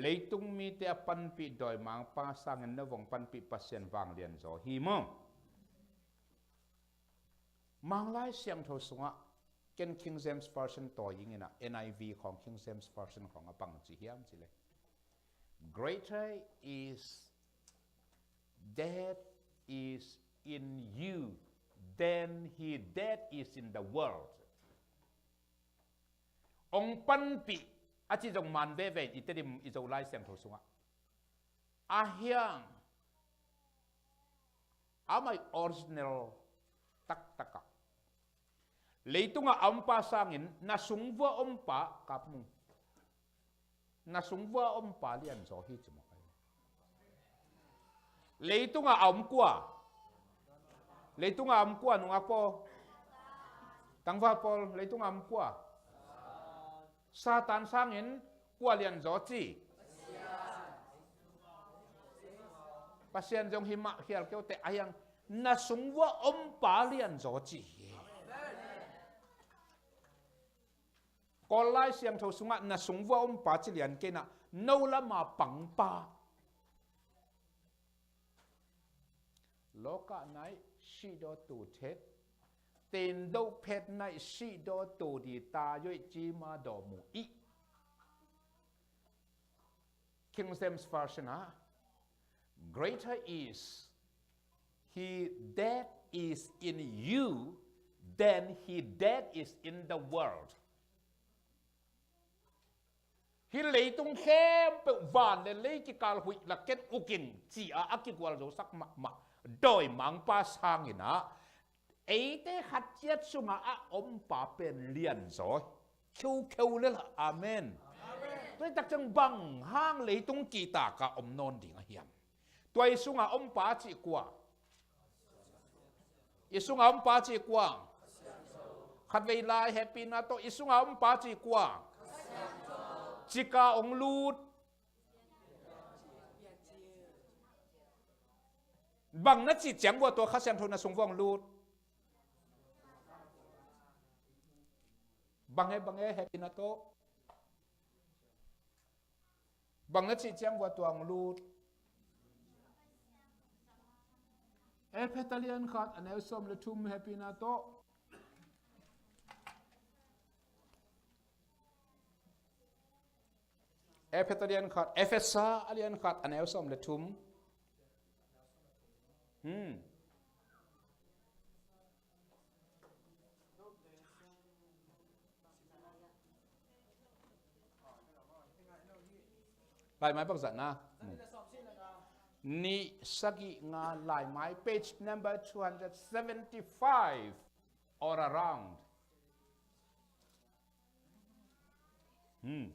Leitung mite a panpih dawimangpa sangin na vong panpih Pasian vanglian zaw hi maw? Manglai Siangtho sungah ken King James Version tawi ing in ah, N I V khawng, King James Version khawng a bang ci hiam cih leh, "Greater is that is in you than he that is in the world." Ong panpih a cih zong man veve in i Tedim, i Zolai Siangtho sungah, a hiang, amah i original taktak ah, leitungah a ompa sangin na sung vua ompa, kap mung, na sung vua ompa lianzaw hi ci mawk. Leitungah a om kua? Leitungah a om kua, nungak pawl, tangval pawl, leitungah a om kua? Satan sangin kua lianzaw ci? Pasian zong hi mah khial kei uh teh, a hiang na sung vua ompa lianzaw ci hi. Kawl Lai Siangtho sungah na sung vua ompa ci lian kei in ah, no lama pangpa. Lokah naih sihdaw tu thet, tendo phet naih sihdaw tu di ta yoih cima daw mu ih. King James Version ah, "Greater is he that is in you than he that is in the world." Hih leitung khempeuh, van le lei kikal huih lak ken uk in ci-a a kigualzosak mahmah dawimangpa sangin ah, eite khat ciat sungah a ompa pen lianzaw, kheukheu le lah. Amen. Amen. Tua hi tak ciang bang hang leitung kihtak ah om nawn ding a hiam? Tua i sungah ompa cih kua? I sungah ompa cih kua? Khatvei lai hehpihna tawh i sungah ompa cih kua? Cika ong lut. Bang na cih ciang vua tua Kha Siangtho na sung vua ong lut? Bang e, bang e, hehpihna tawh. Bang na cih ciang vua tua ong lut? Efesa lian khat a neu sawm le thum, hehpihna tawh. Efesa lian khat, Efesa a lian khat a neu sawm le thum. Hmm. Laimai bangzah na? Hmm. Nih, sagih, nga, laimai, page number two hundred seventy-five, all around. Hmm.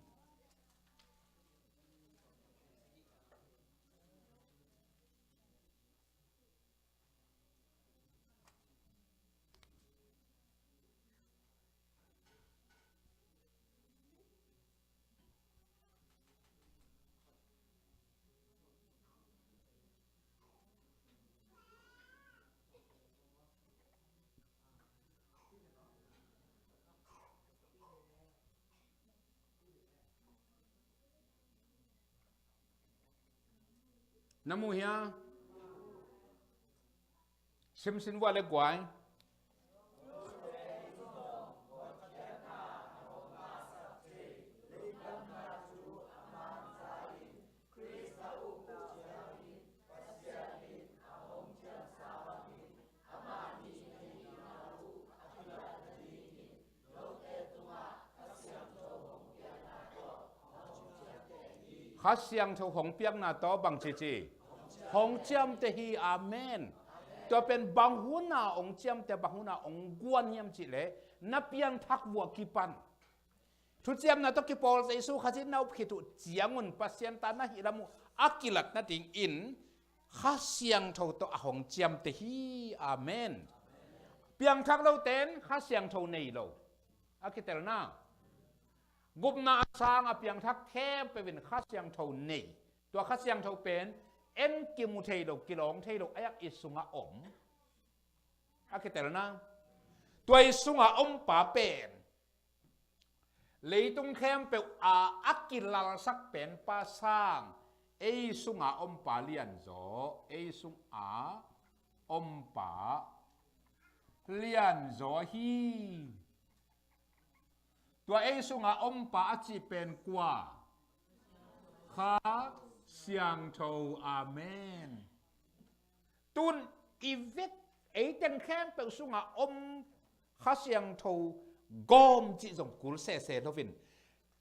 Na mu hia? Simsim vua le guai. Kha Siangtho hong piakna tawh bang cici? Hong ciamteh hi. Amen. Tua pen bang hun a hong ciamteh, bang hun a hong guan hiam cih leh, na piangthak vua kipan, thuciamna tawh kipawl Jesu Khazih na up khit uh ciangun Pasian ta na hih lam uh a kilat nadingin Kha Siangtho tawh a hong ciamteh hi. Amen. Piangthak lote in Kha Siangtho nei lo. A kitelna, gupna a sang a piangthak khempeuh in Kha Siangtho nei. Tua Kha Siangtho pen en kimu thei lo, kilawng thei lo, a yak i sungah om. A kitelna, tua i sungah ompa pen Leitung khempeuh a a kilalsak penpa sang, ei sunga ompa lianzaw, ei sunga ompa lianzaw hi. Tua ei sunga ompa a cih pen kua? Kha Siangtho. Amen. Tun i vek, ei teng khempeuh sunga om Kha Siangtho gawm cih zong kul sese loin,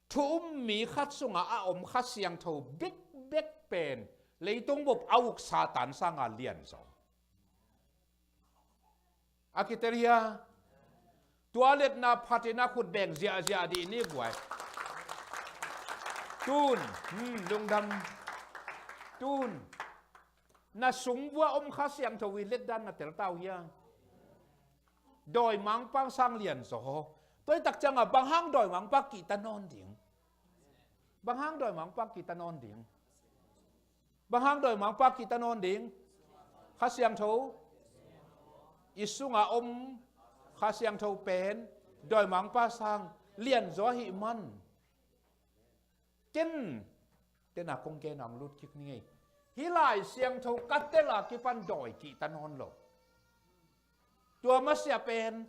thu um mi khat sunga a om Kha Siangtho bekbek pen leitung bup a uk Satan sanga lianzaw. A kitel hia? Tua letna phatin a khut beng ziahziah dih ni guai. Tun, hmm, lungdam. Tun, na sung vua om Kha Siangtho i letdan na tel tau hia? Dawimangpa sang lianzaw. Tua i tak cianga bang hang dawimangpa kihta nawn ding? Bang hang dawimangpa kihta nawn ding? Bang hang dawimangpa kihta nawn ding? Kha Siangtho. I sunga om Kha Siangtho pen dawimangpa sang lianzaw ahih man, ken tena kong gen a hong lut kik ni ngei. Hih Lai Siangtho ka tel a kipan dawi kihta nawn lo. Tua masiah pen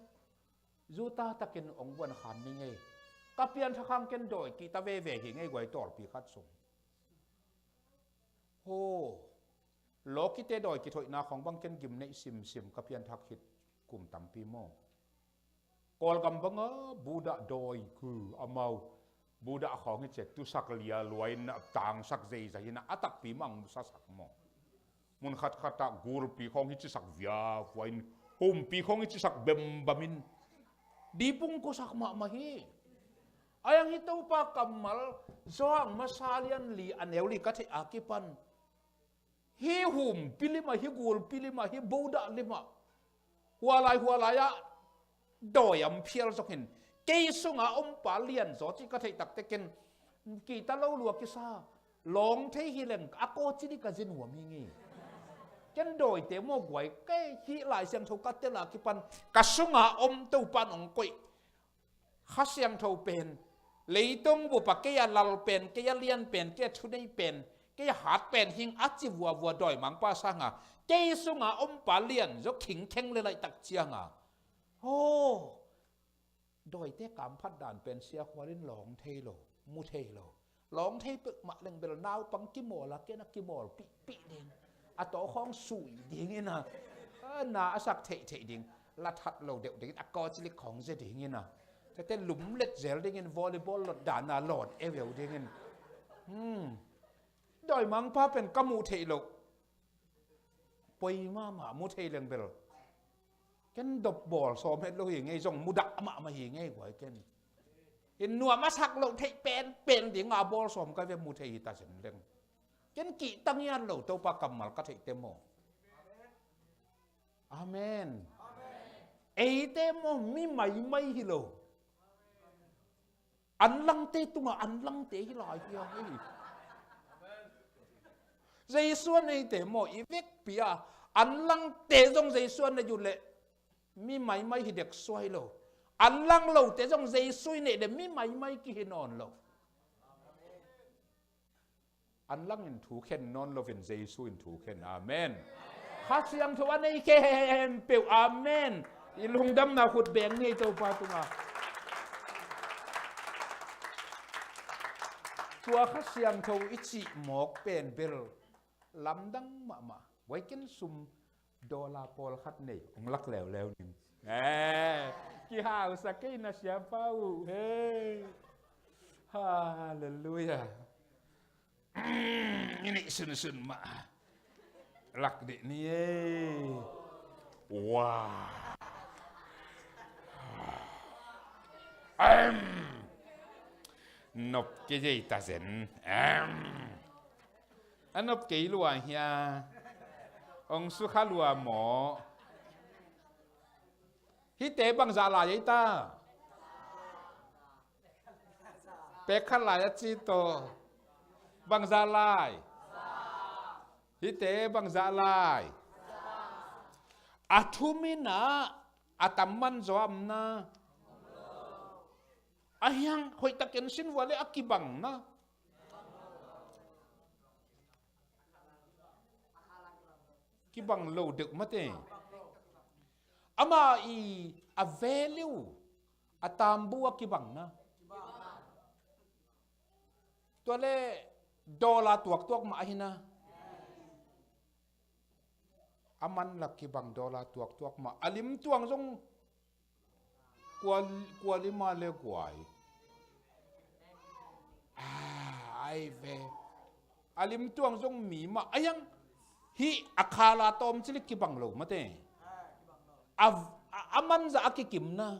zuta takin hong vuan khan ni ngei. Ka pianthak hang ken dawi kihta veve hi ngei guai, tawlpi khat sung. Ho, lawkite dawi kithoihna khong bang ken gimneih simsim ka pianthak khit kum tampi maw. Kawlgam banga Buddha dawi ku amau Buddha khawng hi cia tusak lia luai in a tangsak zeizai in a takpi mang musasak maw. Mun khatkhat ah gulpi khawng hi cisak viavua in, humpi khawng hi cisak bembam in, dipung kusak mahmah hi. Ayang hi Topa kammal Johan masa lian li a neu li ka theih a kipan, hi humpi limah, hi gulpi limah, hi Buddha limah hualai hualai ah dawi a phial zongin, kei sunga ompa lianzaw cih ka theih taktekin kihta lo lua kisa. Lawng thei hi leng a kawci dih ka zi nuam hi ngei. Ken dawite maw guai, kei hih Lai Siangtho ka tel a kipan ka sunga om Topa in hong koih Kha Siangtho pen, leitung bupa kei a lal pen, kei a lian pen, kei a thunei pen, kei a hat pen hing a ci vuavua dawimangpa sanga kei sunga ompa lianzaw khingkheng le laihtak cianga, aw, dawite kamphat dan pen siakhual in lawng thei lo, mu thei lo. Lawng thei peuhmah leng bel naupang kimawl a, ken a kimawl pihpih ding. A tawkhawng sui dingin a, a na a sak theihtheih ding. La that lo deuh dingin a kawcilik khawng ze dingin a, tete lumlet zel dingin volleyball lot dana lawt euveu dingin. Hmm. Dawimangpa pen ka muh theih loh. Poi mahmah, mu thei leng bel. Ken dop bawl sawm het lo hi ngei, zong mudah mahmah hi ngei guai ken. In nuam a sak loh theih penpen dinga bawl sawm ka ve, mu thei hi ta zen leng. Ken kihta ngiat lo Topa kammal ka theihte maw. Amen. Eite maw mi maimai hi lo. Anlangte tungah anlangte hi lai hi a hi. Jesu a neite maw i vekpi a, anlangte zong Jesu a nei uh leh mi maimai hi dek suai lo. Anlang lote zong Jesu i neih leh mi maimai kihi nawn lo. Anlangin thu khen nawn loin Jesu in thu khen. Amen. Kha Siangtho a nei khempeuh. Amen. I lungdamna khut beng ni Topa tunga. Tua Kha Siangtho i cih mawk pen bel lamdang mahmah. Vaiken sum dollar pawlkhat nei hong lak leuleu ning. Eh, kihausa kei na siapa uh. Hey. Halleluiah. I nih sunsun mah lak dih ni ei. Wow. Em. Nop kei ei ta zen. Em. A nop kei lua hia. Ong sukha lua maw. Hihte bangzah lai ei ta. Pek khat lai a ci tawh. Bangzah lai. Hihte bangzah lai. A thum in a, a tam man zaw a om na. A hiang hoihtakin sin vua le a kibang na. Kibang lo deuh mate. Ama i a value a tambu a kibang na. Tua le dollar tuaktuak mah ahi na. A man la kibang dollar tuaktuak mah. A lim tuang zong kua, kua lima le guai. Ah, ai ve. A lim tuang zong mi mah. A hiang hih a khala tawm cilik kibang lo mate. A, a, a manza a kikim na.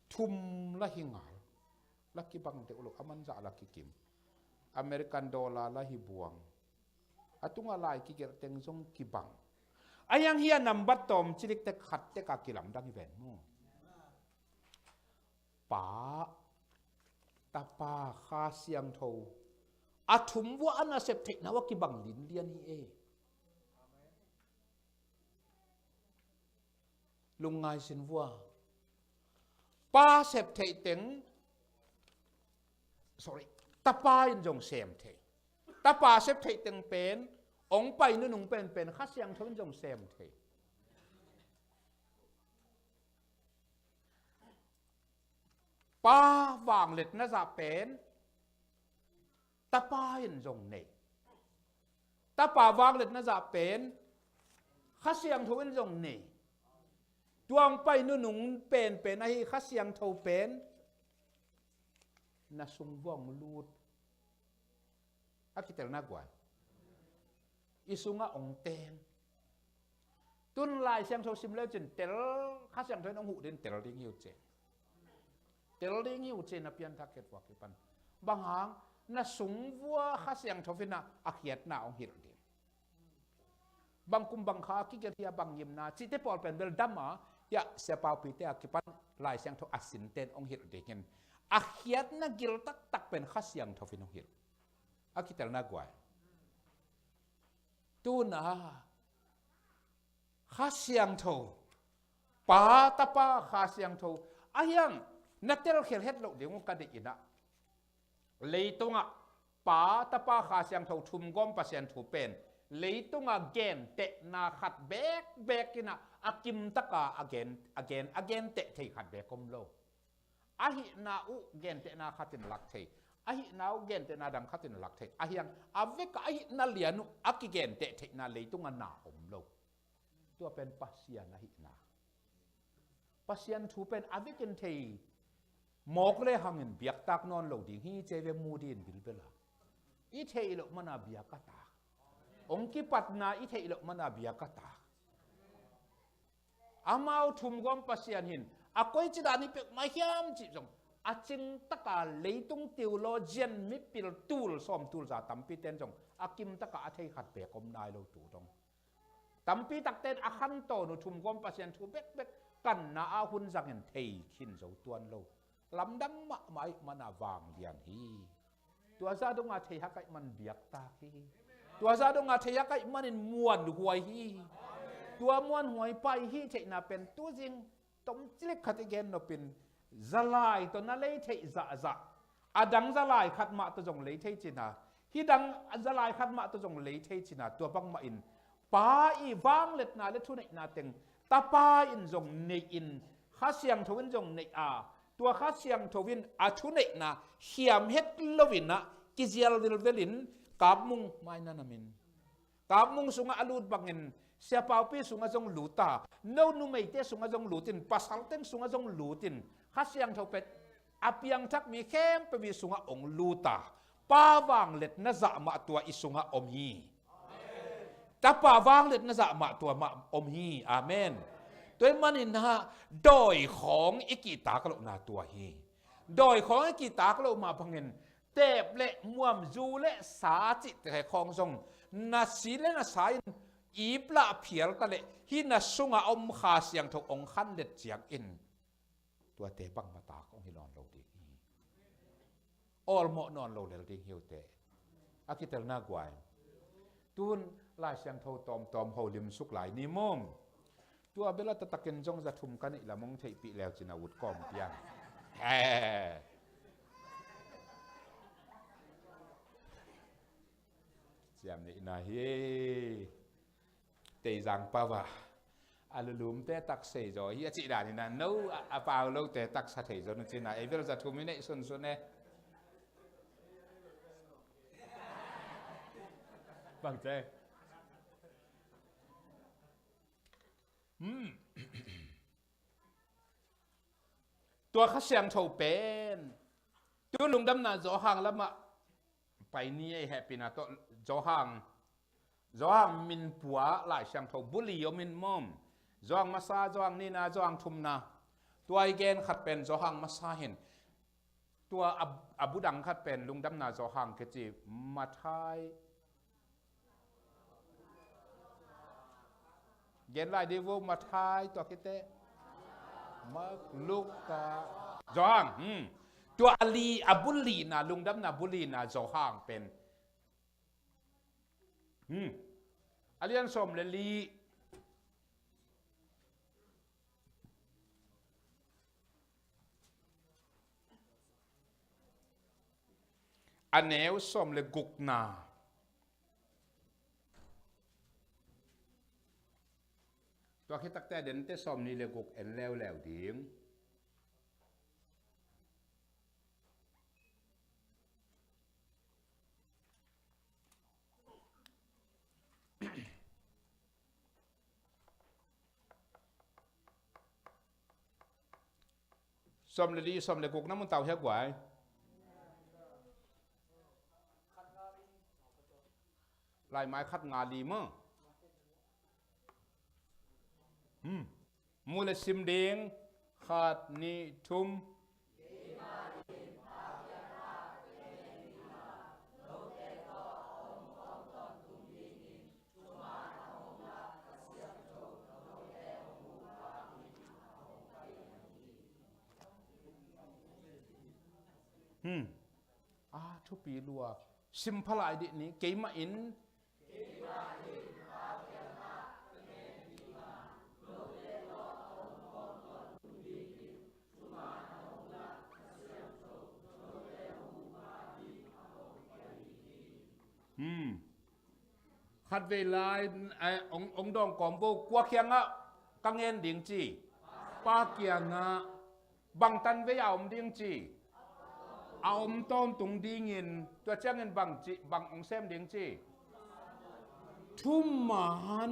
Thum la hi ngal. La kibang deuh lo, a manza la kikim. American dollar la hi buang. A tunga lai kigelh teng zong kibang. A hiang hi a nambat tawm cilik tek khat tek a kilamdang hi ven mu. Pa, Tapa, Kha Siangtho. A thum vua a nasep theihna uh a kibang linlian hi e. Lungngai sin vua. Pa sep theih teng, sorry, Tapa in zong sem thei. Tapa sep theih teng pen, ong pai nunung penpen Kha Siangtho in zong sem thei. Pa vangliatna zah pen Tapa in zong nei. Tapa vangliatna zah pen Kha Siangtho in zong nei. Tua ong pai nunung penpen ahi Kha Siangtho pen na sung vua ong lut. A kitelna guai. I sungah ong teng. Tun Lai Siangtho sim leu cin tel, Kha Siangtho in ong huh din tel ding hi uh cin. Tel ding hi uh cin a pianthak khet vua kipan. Bang hang, na sung vua Kha Siangtho in a khiatna ong hilh ding. Bang kum bang kha a kigelh hi a bang ngimna, cihte pawl pen bel dam a, hiah Sia Paupi te a kipan Lai Siangtho a sin ten ong hilh ding in. A khiatna gil taktak pen Kha Siangtho in ong hilh. A kitelna guai. Tuna Kha Siangtho, Pa, Tapa, Kha Siangtho. A hiang na telkhial het loh ding uh ka deih in ah. Leitungah Pa, Tapa, Kha Siangtho thumgawm Pasian thu pen leitungah gentehna khat bekbek in ah a kimtaka a gen, a gen, a genteh thei khat bek om lo. Ahihna uh gentehna khatin lak thei. Ahihna uh gentehna dang khatin lak thei. A hiang a vekah ahihna lian uh a kigenteh theihna leitungah na om lo. Tua pen Pasian ahihna. Pasian thu pen a vekin thei mawk le hangin biaktak nawn lo ding hi ci ve mu ding bilbela. I theih loh mana biak a tak. Ong kipatna i theih loh mana biak a tak. Amau thumgawm Pasian hin a koici dan hi peuhmah hiam cih zong a cingtaka leitung theologian mipil tul sawm tul za tampi ten zong a kimtaka a thei khat bek om nai lo tu dong. Tampi takten a khantawn uh thumgawm Pasian thu bekbek kanna a hun zangin thei khin zo tuan lo. Lamdang mahmah ih mana vanglian hi. Tua za donga thei hak aih man biaktak hi. Tua za donga thei hak aih manin muanhuai hi. Tua muanhuai pai hi theihna pen tuzing tomcilik khat i gen nopin zalai tawh na lei theih zahzah. A dang zalai khat mah tawh zong lei thei cina. Hih dang zalai khat mah tawh zong lei thei cina. Tua bangmah in Pa i vangliatna le thuneihna teng Tapa in zong nei in, Kha Siangtho in zong nei a, tua Kha Siangtho in a thuneihna hiam het loin ah kizial vilvelin Kapmung maina namin. Kapmung sungah a lut bangin, Sia Paupi sungah zong lut a, no numeite sungah zong lutin, pasal teng sungah zong lutin, Kha Siangtho pen a piangthak mi khempeuh i sungah ong lut a, Pa vangliatna zah mah tua i sungah om hi. Tapa vangliatna zah mah tua mah om hi. Amen. Tua ahih manin ah dawi khawng i kihtak lohna tua hi. Dawi khawng i kihtak loh mah bangin teep le muam, zu le sa cihte khawng zong na si le na sa in ip lah phial ta leh hih na sungah om Kha Siangtho ong khanlet ciangin tuate bangmah tak ong hi nawn lo ding hi. Awlmawh nawn lo lel ding hi uh teh. A kitelna guai. Tun Lai Siangtho tawmtawm holim suk lai ni maw. Tua bel a taktakin zong za thum ka neih lam ong theihpih leu cin a ut kawm pian. Eh. Ciam neihna hi. Teizang pau a, a lulumte tak sei zaw hi a cih dan hi na, no a, a pau lote taksa thei zaw na cihna, ei bel za thum i neih sunsun e. Bang ce. Hmm. Tua Kha Siangtho pen tu lungdamna Johan lamah pai ni ei, hehpihna tawh Johan, Johan min pua Lai Siangtho buli om in maw. Johan masa, Johan nihna, Johan thumna. Tua i gen khat pen Johan masa hi in. Tua a, a bu dang khat pen lungdamna Johan kici, Matthai. Gen lai dih vo, Matthai, tua khit teh Mark, Luka, Johan. Hmm. Tua a li, a bu lina, lungdamna bu lina Johan pen. Hmm. A lian sawm le li. A neu sawm le gukna. Tua khit takte a dente sawm nih le guk en leuleu ding. Sawm le li, sawm le guk na mun tau hia guai. Lai mai khat nga li maw. Hmm. Mu le sim ding, khat, nih, thum. Hmm. A thupi lua. Sim pha lai dih ni, keimah in. Hmm. Khat vei lai, eh, ong, ong dawng kawm vo, kua kiangah ka ngen ding ci. Pa kiangah. Bang tan vei a om ding ci. A om tawntung dingin, tua ciangin bang ci, bang ong sem ding ci. Thuman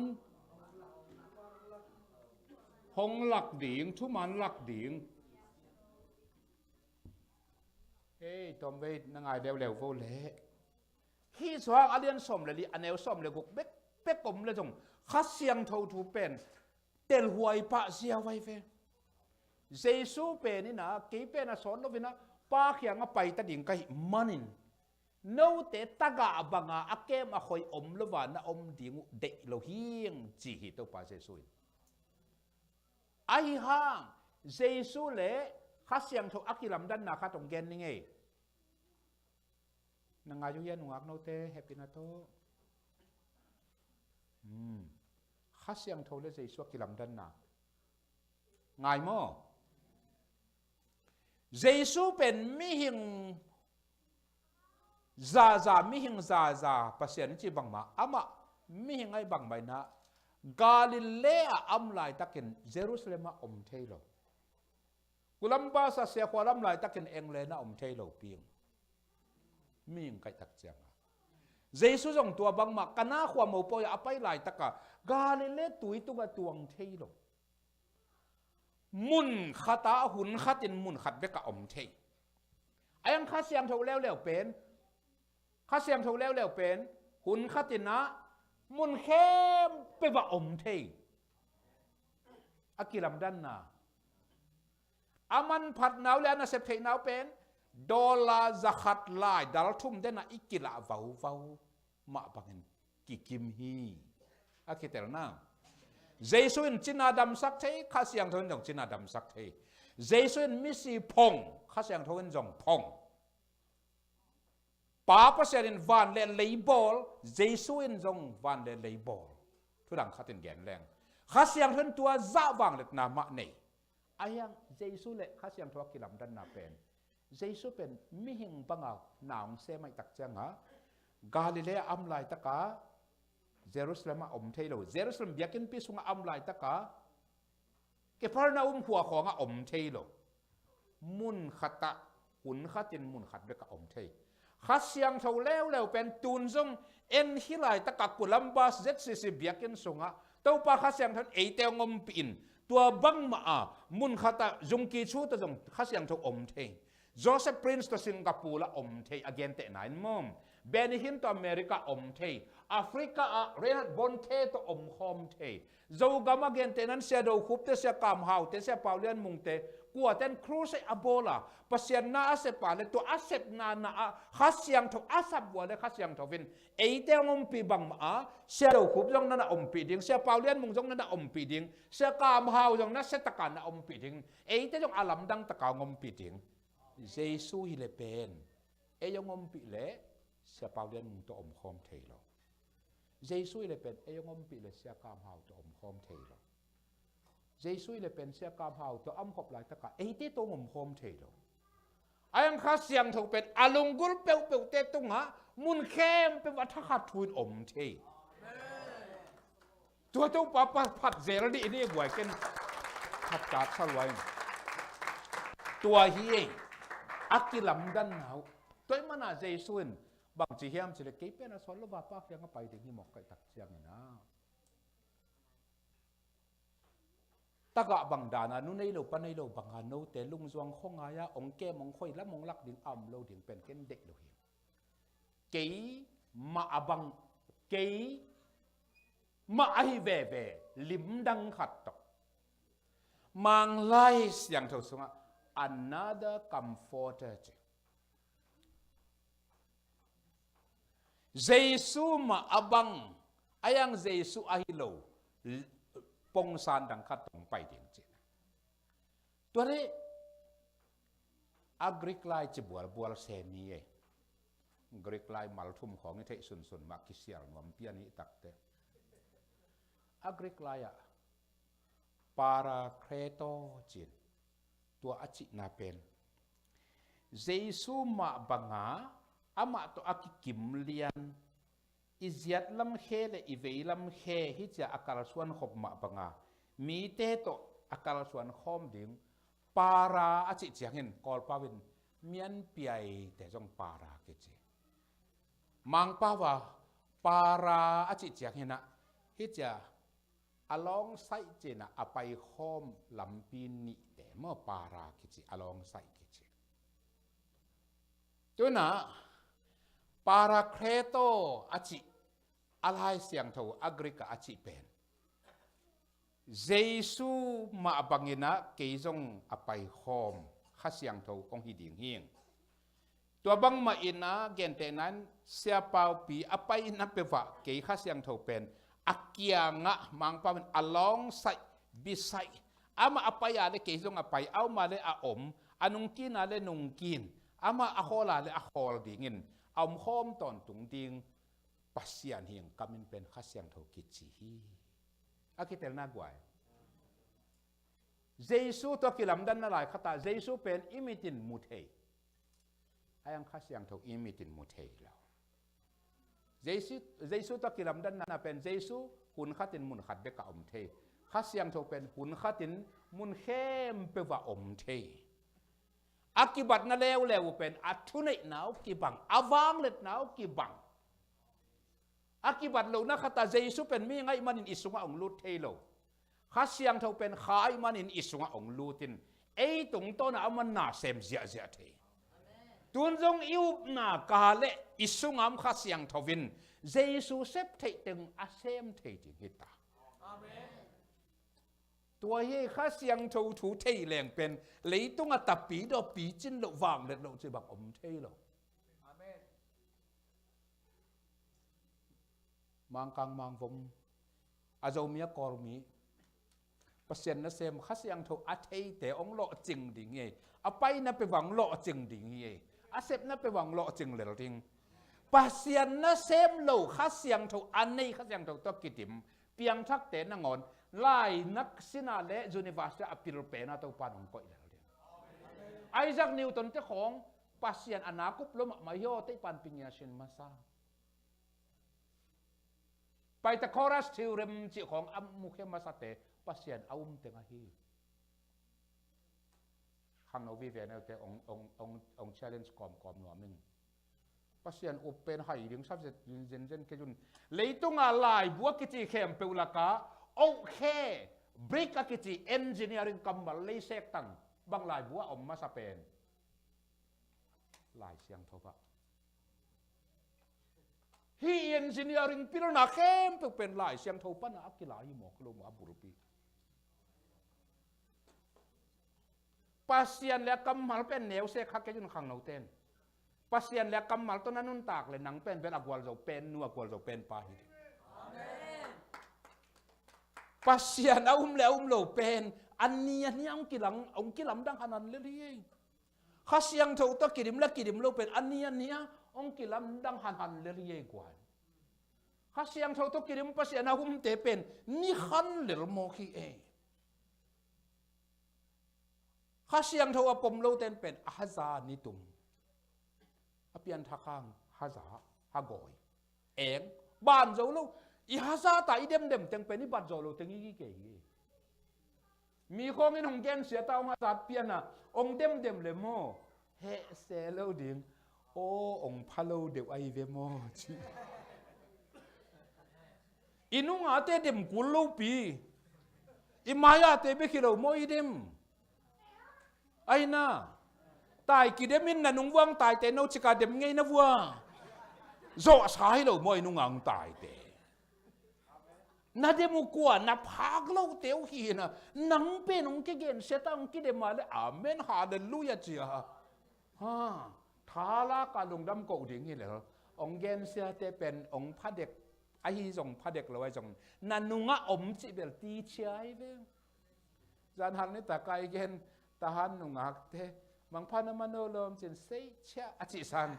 hong lak ding, thuman lak ding. Hei, tawm vei na ngai leuleu vo leh. Hih sungah a lian sawm le li, a neu sawm le guk bek, bek om le zong Kha Siangtho thu pen telhuai pah ziau ai ve. Jesu pen in a, kei pen a sawt lo in a, Pa kiangah paita ding ka hih manin, note tagah banga a kem a khoi om lo a na om ding uh deih lo hing ci hi Topa Jesu in. Ahi hang Jesu le Kha Siangtho a kilamdanna khat ong gen ning ei. Na ngai uh hia nungak note, hehpihna tawh. Hmm. Kha Siangtho le Jesu a kilamdanna. Ngai maw? Jesu pen mihing zaza, mihing zaza Pasian in ci bangmah, amah mihing ahi bangmah in a, Galilee a om laitakin Jerusalem ah om thei lo. Kulam basa sia khua lam laitakin England ah om thei lo ping. Mihing kaihtak ciangah. Jesu zong tua bangmah Kana khua mopawi ah a pai laitaka Galilee tui tungah tuang thei lo. Mun khatah hun khatin mun khat bekah om thei. A yang Kha Siangtho leuleu pen, Kha Siangtho leuleu pen hun khatin a mun khempeuh ah om thei. A kilamdanna. A manphatna uh le a nasep theihna uh pen dollar zakhat lai dal thum denah i kilah vauvau mah bangin kikim hi. A kitelna. Jesu in cina damsak thei, Kha Siangtho in zong cina damsak thei. Jesu in misi phong, Kha Siangtho in zong phong. Pa Pasian in van le lei bawl, Jesu in zong van le lei bawl. Thudang khatin gen leng. Kha Siangtho in tua zah vangliatna mah nei. Ahi hang Jesu le Kha Siangtho a kilamdanna pen, Jesu pen mihing banga na hong sem ahih tak cianga, Galilee a om laitaka Jerusalem ah om thei lo. Jerusalem biakinnpi sungah a om laitaka Kapernaum khua khawngah om thei lo. Mun khatah, hun khatin mun khat bekah om thei. Kha Siangtho leuleu pen tun zong en hih laitaka Columbus Z C C biakinn sungah Topa Kha Siangtho in eite hong ompih in, tua bangmah a mun khatah Zungki Chu tawh zong Kha Siangtho om thei. Joseph Prince tawh Singapore ah om thei, a gentehna in maw. Benny Hinn tawh America om thei. Africa ah Reinhard Bonnke tawh om khawm thei. Zogam a gentehna in Sia Do Khup te, Sia Kam Hau te, Sia Pau Lian Mung te, kuaten crusade a bawl a, Pasian na a sep a le tua a sepna na ah Kha Siangtho a sap uh a le Kha Siangtho in eite hong ompih bangmah a, Sia Do Khup zong na na ompih ding, Sia Pau Lian Mung zong na na ompih ding, Sia Kam Hau zong na sia taka na ompih ding, eite zong a lamdang taka hong ompih ding. Jesu hi le pen ei hong ompih le Sia Pau Lian Mung tawh om khawm thei lo. Jesu hi le pen ei hong ompih le Sia Kam Hau tawh om khawm thei lo. Jesu hi le pen Sia Kam Hau tawh a om khop laitaka eite tawh hong om khawm thei lo. Ahi hang Kha Siangtho pen a lunggulh peuhpeuhte tungah mun khempeuh ah thakhat thu in om thei. Tua Topa pa phat zel dih ni guai ken. Khat kat sa luai. Tua hi ei. A kilamdanna uh. Tua ahih mana Jesu in bangci hiam cih le kei pen a sawt lo vapa kiangah pai ding hi mawk ka hih tak ciangin a, tagah bang dana nu nei lo pa nei lo banga note lungzuang khuangai-a hong kem hong khoi lam hong lak ding a om lo ding pen ken deih lo hi. Kei mah a bang, kei mah ahi veve limdang khat tawh Manglai Siangtho sungah another comforter ci. Jesu mah a bang, ahi hang Jesu ahi lo pongsan dang khat tawh hong pai ding ci. Tua leh a Greek lai ci bualbual sem hi ei. Greek lai mal thum khawng i theih sunsun mah kisial nuam pian i takte. A Greek lai-ah Parakleto ci-in tua a cihna pen Jesu mah banga amah tawh a kikim lian, i ziat lam khe le i vei lam khe hi cia a kalsuan khop mah banga mite tawh a kalsuan khawm ding. Para a cih ciangin Kawlpau in mianpiaite zong para kici. Mangpau a para a cih ciangin ah hi cia a lawngsaih cihna a paikhawm lampi nihte maw para kici, a lawngsaih kici. Tunah Parakleto a cih a Lai Siangtho a Greek a a cih pen Jesu mah banginah kei zong a paikhawm Kha Siangtho hong hi ding hi. Tua bangmah inah gentehna in siapaupi a paina peuhah kei Kha Siangtho pen a kiangah Mangpau in a lawngsaih bisaih, amah a pai a le kei zong a pai, a om a le a om, a nungkin a le nungkin, amah a khawl a le a khawl dingin a omkhawm tawntung ding Pasian hi. Hong kamin pen Kha Siangtho kici hi. A kitelna guai. Jesu tawh kilamdanna lai khatah Jesu pen i mitin mu thei. Ahi hang Kha Siangtho i mitin mu thei lo. Jesu, Jesu tawh kilamdanna pen Jesu hun khatin mun khat bekah om thei. Kha Siangtho pen hun khatin mun khempeuh ah om thei. A kibatna leuleu uh pen a thuneihna uh kibang, a vangliatna uh kibang. A kibat lohna khatah Jesu pen mihing ahih manin i sungah hong lut thei lo. Kha Siangtho pen kha ahih manin i sungah hong lutin ei tungtawnah a man na sem ziahziah thei. Tun zong i upna ka le i sungah om Kha Siangtho in Jesu sep theih teng a sem thei ding hi ta. Tua hi Kha Siangtho thu thei leng pen leitung a tapi dawh picin loh vangliat loh ci bang om thei lo. Mangkang Mangvom, a Zomi a Kawlmi, Pasian nasem Kha Siangtho a theite hong lawhcing ding hi ei. A paina peuh hong lawhcing ding hi ei. A sepna peuh hong lawhcing lel ding. Pasian nasem lo Kha Siangtho a nei Kha Siangtho tawh kidim Piangthakte nangawn, lai nak sinah le university a pil pena Topa nong koih lel ding. Isaac Newton te khawng, Pasian a na kup lo mahmah hi aw, teih pan pingia sin masa. Pythagoras theorem cih khawng a mukhia masate, Pasian a um teng ahi. Khangno vive neute ong, ong, ong, ong challenge kawmkawm nuam ing. Pasian up pen hai ding sa zenzen kei un. Leitunga laibu a kici khempeuh laka, oh khe, brick a kici engineering kammal lei sek tang, bang laibu a om masa pen. Lai Siangtho ah. Hih engineering pilna khempeuh pen Lai Siangtho pana a kilai hi mawk lo maw a bulpi. Pasian le a kammal pen neu sek kha kei un khangnoten. Pasian le a kammal tawh na nuntak le nang pen bel a gualzo pen nu a gualzo pen pa hi. Pasian a um le a um lo pen a ni a ni a hong kilang, hong kilamdang hanan lel hi. Kha Siangtho tawh kidim le kidim lo pen a ni a ni a hong kilamdang hanhan lel hi ei guai. Kha Siangtho tawh kidim Pasian a humte pen ni khan lel mawk hi ei. Kha Siangtho a pom loten pen a haza ni tum. A pianthak hang haza, hagawi. Eng, ban zo lo. I haza ta i demdem teng pen i bat zo lo teng i kikei hi. Mi khawngin hong gensia ta hong hazat piana hong demdem le maw? Heh se lo ding. Aw, hong pha lo deuh ahi ve maw? Ci. I nungate dem kul lopi. I maiate bek hi lo maw i dem? Aina. Tai kidemin na nung vuang taite no cika dem ngei na vua. Zawhsa hi lo maw i nungang taite? Na dem uh kua na phak lote uh hi na. Nang pen hong kigensia ta hong kidem a le amen halleluia cia. Ha, thalaka lungdam koh ding hi lel. Hong gensiate pen hong phadek ahi zong phadek lo ahi zong na nungah om cih bel tichia ahi ve. Zanhal nitak a i gen tahan nungakte mangpha na mano lawm cin seihchia a cihsan.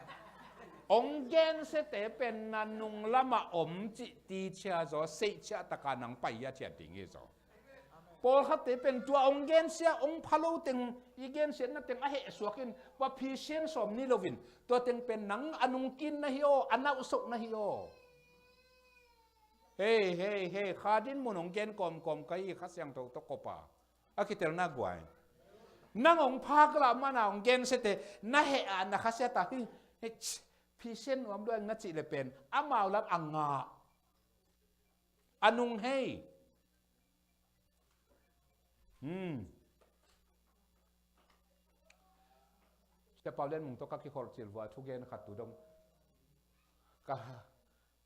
Hong gensiate pen na nunglamah om cih tichia zaw seihchia taka nang pai a cian ding hi zaw. Pawlkhatte pen tua hong gensia hong pha lo teng i gensiatna teng a hehsuak in va phisian sawm ni loin tua teng pen nang a nungkin na hi aw, a nauhsoh na hi aw. Hei, hei, hei, kha din mun hong gen kawmkawm ka hi Kha Siangtho tawh kopa. A kitelna guai. Nang hong phak lah mana hong gensiate na heh a na khasia ta hi. Hei, phisian nuam luang na cih le pen amau lam a ngah. A nung hei. Hmm. Sia Pau Lian Mung tawh ka kikholh cil vua thugen khat tu dong. Ka,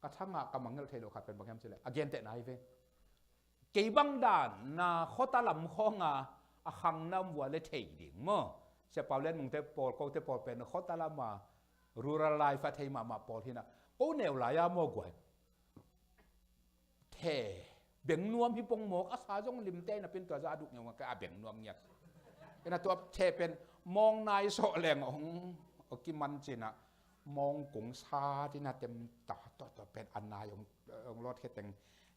ka thangah ka mangngilh thei lo khat pen bang hiam cih leh a gentehna hi ve. Kei bang dan na khuata lam khawnga a khangna om vua le thei ding maw? Sia Pau Lian Mungte pawl, kote pawl pen khuata lama rural life a thei mahmah pawl hinah ko neu lai-a maw guai. The beng nuam hi pong mawk a sa zong limte in a pin tua za a duk ngeungak a beng nuam ngiat. Ina tua the pen mawng nai sawh leng ong kiman cinah mawng kung sa tina tem ta tua tua pen a nai ong lawt khe teng.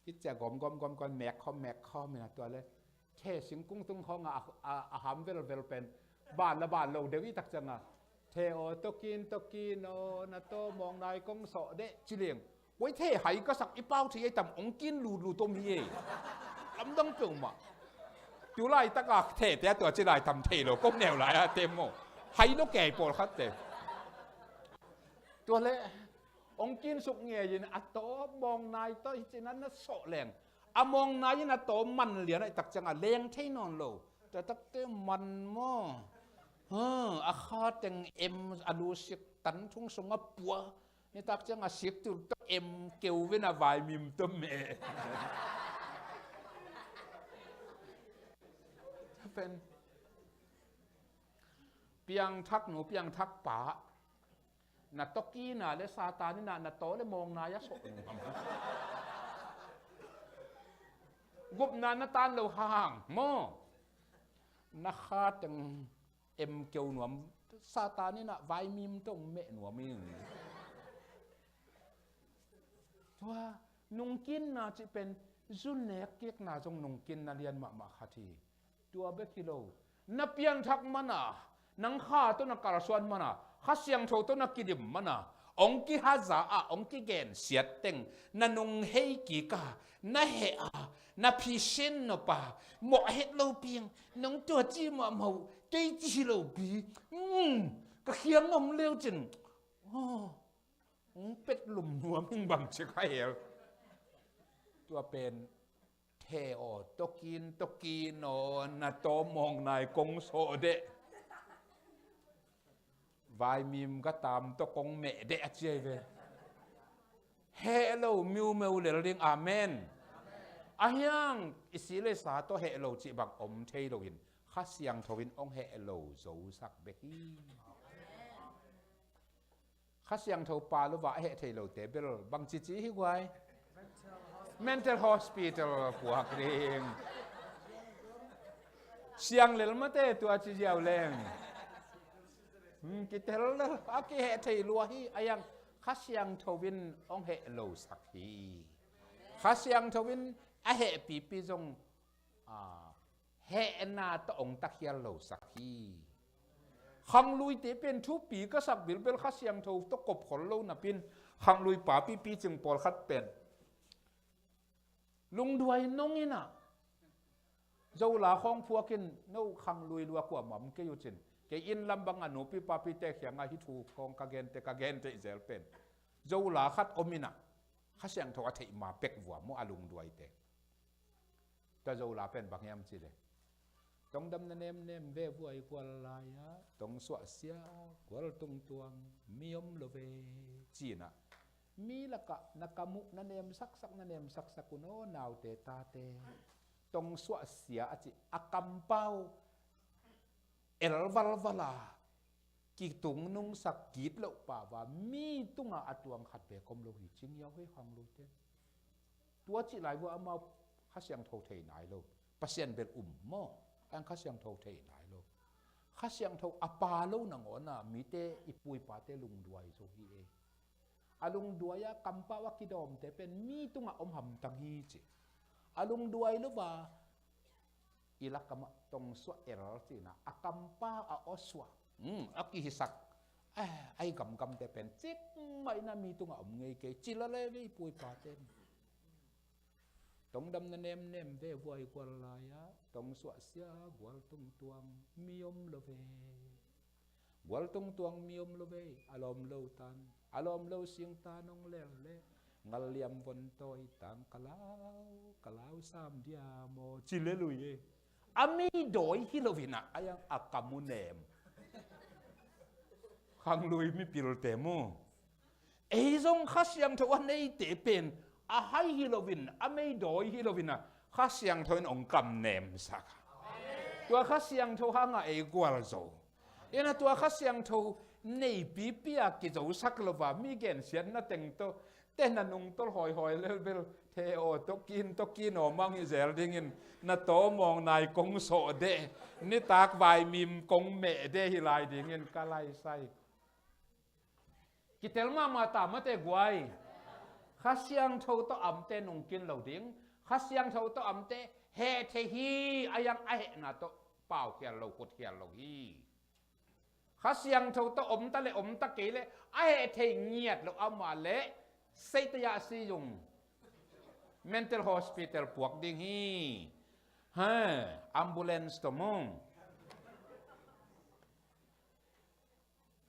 Hi cia gawm gawm gawm gawm mek khawm mek khawm ina tua le the singkung tung khawng a, a, a ham velvel pen ban la ban lo deuh i tak cianga the aw tokin tokin aw na taw mawng nai kong sawh deh ci liang. Koi the hai ka sak i pau thei ei tam ong kin lutlut om hi ei. Lamdang peuhmah. Tu lai taka the te a tua ci lai tam thei lo kong neu lai a te maw. Hai lo kei pawlkhat te. Tua le ong kin suk ngei in a taw mawng nai taw hi cina na sawh leng. A mawng nai in a taw man lian a i tak cianga leng thei nawn lo. Tua takte man maw. Ha, a kha teng em a lu sik tan thung sunga pua. Nitak cianga sik tul tawh em keu vena vaimim tawh meh. Pen piangthak nu piangthak pa na tawkina le Satan ina na taw le mawng nai a sawh nuam. Gupna na tan lo hang maw? Na kha teng em keu nuam Satan ina vaimim tawh meh nuam in. Tua nungkinna cih pen Zu nek kikna zong nungkin na lian mahmah khat hi. Tua bek hi lo. Na pianthak mana, nang Kha tawh na kalsuan mana, Kha Siangtho tawh na kidim mana, hong kihaza a, hong kigensiat teng na nung hei kik a, na heh a, na phisin nop a, mawh het lo piang, nong tua ci mahmah uh, kei ci hi lo pi. Um, ka khiang om leu cin. Oh, hong pet lum nuam hing bang ci kha hel. Tua pen the aw, tokin, tokin aw, na tawmawng nai kong sawh deh. Vaimim ka tam tawh kong meh deh a ci ahi ve. Heh lo miumeu lel ding, amen. A hiang i si le sa tawh heh lo cih bang om thei loin Kha Siangtho in hong heh lo zosak bek hi. Kha Siangtho pa lo va a heh thei lote bel bang cici hi guai. Mental hospital puak ding. Siang lel mate tua ci ziau leng. Hmm, kitel lel a kiheh thei lua hi, a hiang Kha Siangtho in hong heh lo sak hi. Kha Siangtho in a heh pipi zong, a, hehna tawh hong takhial lo sak hi. Khangluite pen thupi ka sak bilbel Kha Siangtho tawh kop khol lo napin, khanglui pa pipi cing pawlkhat pen lungduai nong inah Zola khawng phuakin no khanglui lua kuamah om kei uh cin, kei inn lam bangah nupi papite khiangah hih thu khawng ka gente, ka gente i zel pen Zola khat om inah Kha Siangtho a theih ma pek vua maw a lungduaite. Tua Zola pen bang hiam cih leh, tongdam na nemnem ve vuai gual lai-ah, tong suahsia gual tungtuang mi om lo ve, ci-inah mi lakah na kam uh na nemsaksak, na nemsaksak un aw, naute tate, tong suahsia a cih a kampau el valval a kitungnungsak gitloh pau a mi tungah a tuang khat beek om lo hi, ci ngiau hi khangluite. Tua cih lai vua amau Kha Siangtho thei nai lo. Pasian bel um maw, a hiang Kha Siangtho thei nai lo. Kha Siangtho a pa lo nangawn a mite, i pu i pate lungduai zo hi e. A lungduai a kampau a kidawmte pen mi tungah om hamtang hi ci. A lungduai lo va i lakamah tong suah el ci-inah a kampau a aw suah, hmm, a kihisak, eh, a hi gamgamte pen cikmah inah mi tungah om ngei kei ci la le ve i pu i pate. Tongdam na nemnem ve vuai gual lai-ah, tong suahsia gual tungtuang mi om lo ve. Gual tungtuang mi om lo ve, a lawm lo tan, a lawm lo singtan hong lel leh, ngalliam vontawi tang ka lau, ka lau sam dia maw, ci le lui e. A meidawi hi lo inah a hiang a kam uh nem. Khanglui mipilte maw. Ei zong Kha Siangtho a neite pen a hai hi loin, a meidawi hi loin a Kha Siangtho in hong kam nemsak. Tua Kha Siangtho hangah ei gualzo. Inah tua Kha Siangtho neipipi a kizosak lo va mi gensiatna teng tawh te na nungtol hawihawi lelbel the aw, tokin, tokin aw mang hi zel dingin, na tawmawng nai kong sawh deh, nitak vaimim kong meh deh hi lai dingin ka laisai. Kitel mahmah ta mate guai. Kha Siangtho tawh amte nungkin lo ding. Kha Siangtho tawh amte heh thei hi, a hiang a hehna tawh paukhial lo, kutkhial lo hi. Kha Siangtho tawh om ta le om ta kei le a heh thei ngiat lo amah le seitaya si zung mental hospital puak ding hi. Ha, ambulance tawh mung.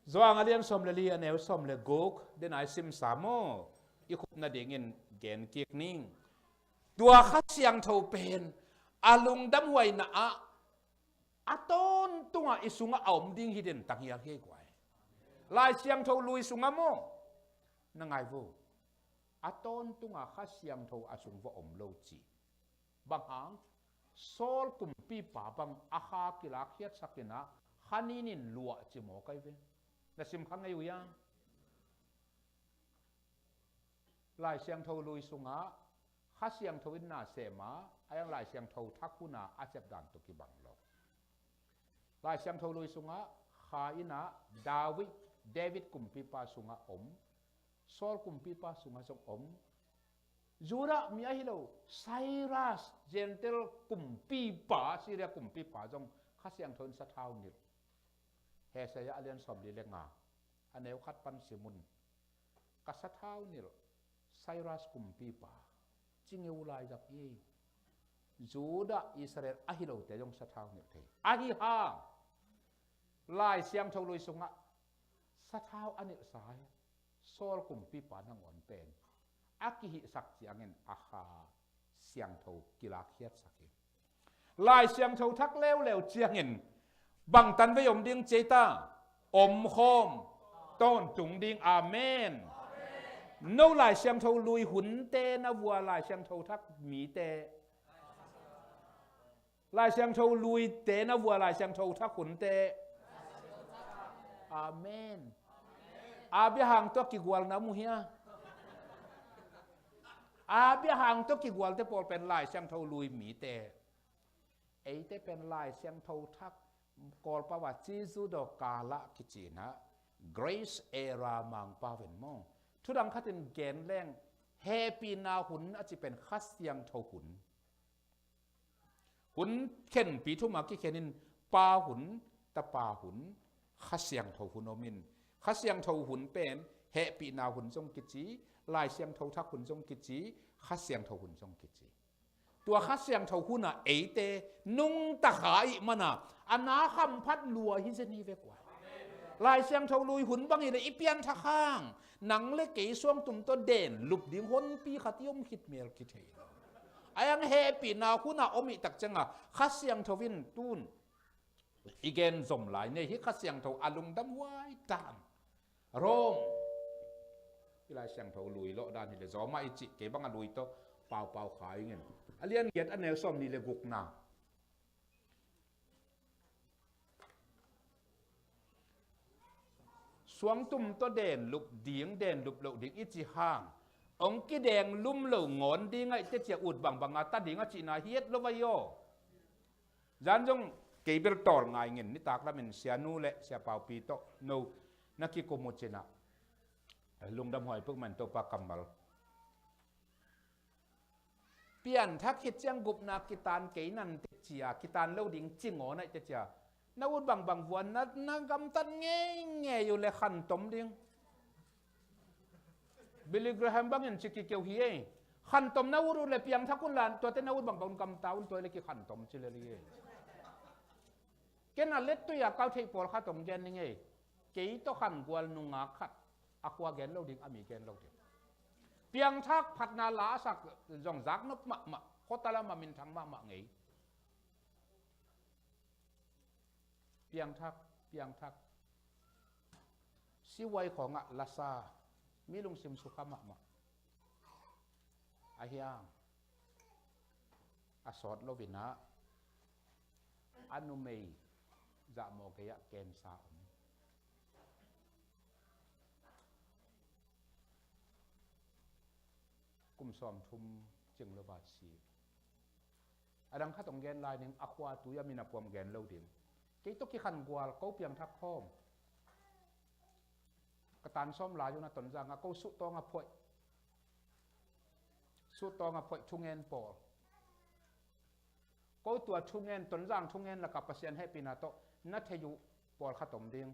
Johan a lian sawm le li, a neu sawm le guk, den a i simsa maw, i khupna dingin gen kik ning. Tua Kha Siangtho pen a lungdamhuaina ah a tawntungah i sungah a om ding hi den tanghial hi ei guai. Lai Siangtho lui sungah maw, na ngai vo. A tawntungah Kha Siangtho a sung va om lo ci. Bang hang, Saul kumpipa bang a kha kilakkhiatsak inah kha ninin luah ci maw kai ve. Na sim kha ngei uh hiam? Lai Siangtho lui sungah Kha Siangtho in na sem a, a hiang Lai Siangtho thak hun a a sepdan tawh kibang lo. Lai Siangtho lui sungah Kha in ah David, David kumpipa sungah om, Saul kumpipa sungah zong om, Judah mi ahi lo, Cyrus, Gentile kumpipa, Syria kumpipa zong Kha Siangtho in sathau nilh. Isaiah a lian sawmli le nga, a neu khat pan sim un. Ka sathau nilh Cyrus kumpipa, ci ngeu lai zak hi. Judah, Israel ahi lote zong sathau nilh thei. Ahi hang Lai Siangtho Lui sungah sathau a nilhsa hi. Saul kumpipa nangawn pen a kihihsak ciangin a Kha Siangtho kilakkhiatsak hi. Lai Siangtho thak leuleu ciangin bangtan vei om ding ci ei ta? Omkhawm tawntung ding. Amen. No Lai Siangtho Lui hunte na vua Lai Siangtho thak mite, Lai Siangtho Luite na vua Lai Siangtho thak hunte. Amen. Abraham tawh kigual na mu hia? Abraham tawh kigualte pawl pen Lai Siangtho Lui mite. Eite pen Lai Siangtho thak Kawlpau a Jesu do kala kici na Grace Era Mangpau in maw. Thudang khatin gen leng hehpihna hun a ci pen Kha Siangtho hun. Hun khenpi thum a kikhenin Pa hun, Tapa hun, Kha Siangtho hun om in, Kha Siangtho hun pen hehpihna hun zong kici, Lai Siangtho thak hun zong kici, Kha Siangtho hun zong kici. Tua Kha Siangtho hun a eite nungta kha ih mana a na khamphat lua hi zen hi vek ua. Lai Siangtho Lui hun bang hi le i pianthak hang nang le kei suangtum tawh den lup ding honpi khat i om khit mel kithei lo. A yang hehpihna hun a om ih tak cianga Kha Siangtho in tun i gen zom lai nei hi. Kha Siangtho a lungdam huai dan. Rom i Lai Siangtho Lui lawh dan hi le zawmah i cih kei bang a Lui tawh paupau kha ingen. A lian giat a neu sawmnih le gukna. Suangtum tawh den lup ding, den lup loh ding i ci hang ong kideng lum lo ngawn ding aih te cia ut bangbang a ta ding a cihna hiat lo vai aw. Zan zong kei bel tawl ngai ngin nitak lamin Sia Nu le Sia Paupi tawh no na kikum uh cinah lungdam huai peuhmah in Topa kammal. Pianthak khit ciang gupna kitan kei nan te cia, kitan lo ding cingaw naih te cia. Na ut bangbang vuan na, na gamtat ngeingei uh le khantom ding. Billy Graham bangin ci kikeu hi ei. Khantom na ut uh le piangthak un lan tuate na ut bangbang un gamta un tua le kikhantom ci le li ei. Ken a lettui a kau theih pawlkhat om gen ning ei. Kei tawh khangual nungak khat a khua gen lo ding, a mi gen lo ding. Piangthak phatna la a sak zong zak nop mahmah, khuata lam a minthang mahmah ngei. Piangthak, piangthak. Siuai khawngah lasa, mi lungsim sukha mahmah. A hiang a sawt lovinah a numei zahmawh gei-ah kensa om. Kum sawmthum cing lo bat si. A dang khat ong gen lai ning, a khua tui a min a puam gen lo ding. Kei tawh kikhangual ko piangthak khawm. Ka tan sawm lai un a Tonzang a ko suhtawng a phoih. Suhtawng a phoih thungen pawl. Ko tua thungen, Tonzang thungen lakah Pasian hehpihna tawh na thei uh pawlkhat om ding.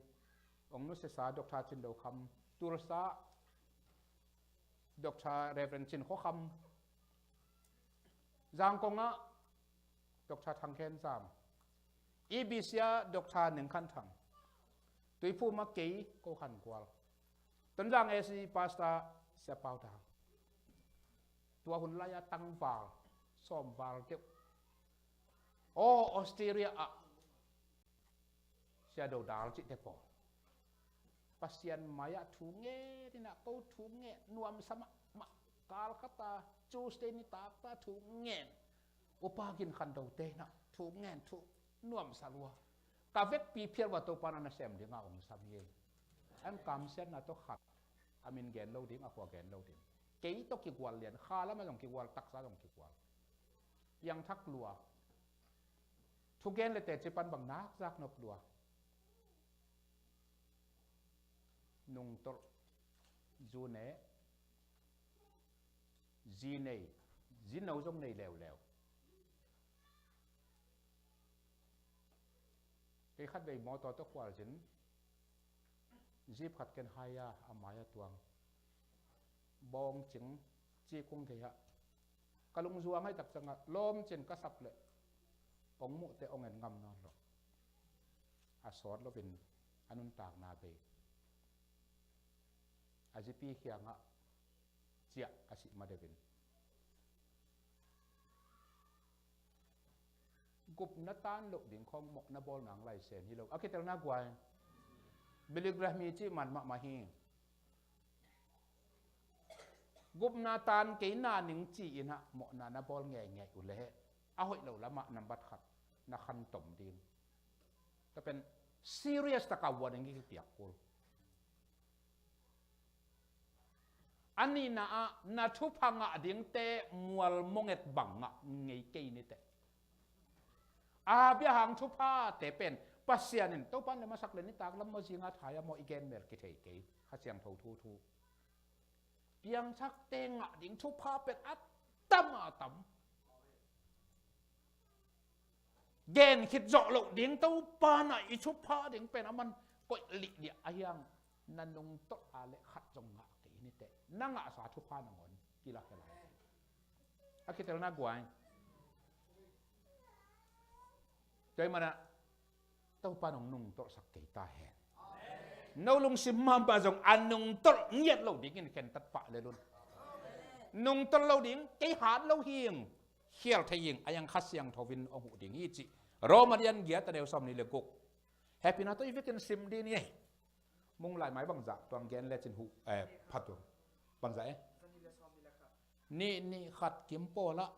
Ong nusesa Doctor Cin Do Kham, Tulsa Doctor Reverend Cin Khaw Kham, Zangkong ah Doctor Thang Khen Zam, E B C ah Doctor Neng Khan Thang, Tuiphum ah kei ko khangual. Tonzang A C Pastor Sia Pau Dang. Tua hun lai-a tangval, sawmval deuh. Aw, Australia ah Sia Do Dal cihte pawl. Pasian mai-ah thu ngen inah ko thu ngen nuamsa mahmah. Kalkata Tuesday nitakta thu ngen. Upa Gin Khan Do te inah thu ngen thu nuamsa lua. Ka vekpi phial va Topa na nasem dinga ong sam hi. An kamsiatna tawh khat. A min gen lo ding, a khua gen lo ding. Kei tawh kigual lian, kha lamah zong kigual, taksa zong kigual. Piangthak lua. Thugen le teci pan bang nak zak nop lua. Nungtolh, zune, Zi nei, zi no zong nei leuleu. Kei khatvei mawtaw tawh khualzin, zip khat ken hai a, a mai a tuang. Bawng cing, ci kung thei hah. Ka lungzuang ahi tak ciangah lawmcin ka sap leh ong muhte ong en ngam nawn lo. A sawt loin a nuntakna bei. A zipi khiangah ciah a sih ma deuhin. Gupna tan loh ding khawng mawhna bawl nang laisen hi lo. A kitelna guai. Billy Graham hi cih man mahmah hi. Gupna tan kei na ning ci-in ah mawhna na bawl ngeingei uh leh a hoih lo lamah nambat khat na khantom ding. Tua pen serious taka warning kipiak kul. A nihna ah na thupha ngah dingte mual monget bang ngah ngei kei niteh. A bia hang thuphate pen Pasian in Topa in le masak le nitak lam maw zinga thai a maw i gen mel kithei kei. Kha Siangtho thu thu. Piangthakte ngah ding thupha pen a tam a tam. Gen khit zawh loh ding Topa na i thupha ding pen a man koih lihliah a hiang na nungtolh a le khat zong ngah kei niteh. Na ngahsa thupha nangawn kilak hi lai. A kitelna guai. Tua hi manah Topa nong nungtolhsak kei ta hen. No lungsim mahmah zong a nungtolh ngiat lo dingin khentat pah lel un. Nungtolh lo ding kei hat lo hing. Khial thei hing a hiang Kha Siangtho in ong huh ding hi cih Roma lian giat a neu sawm nih le guk. Hehpihna tawh i vekin sim ding hi. Mung lai mai bangzah tuang gen lecin huh, eh, phat tuang. Bangzah eh. Nih nih khat kim pawl ah.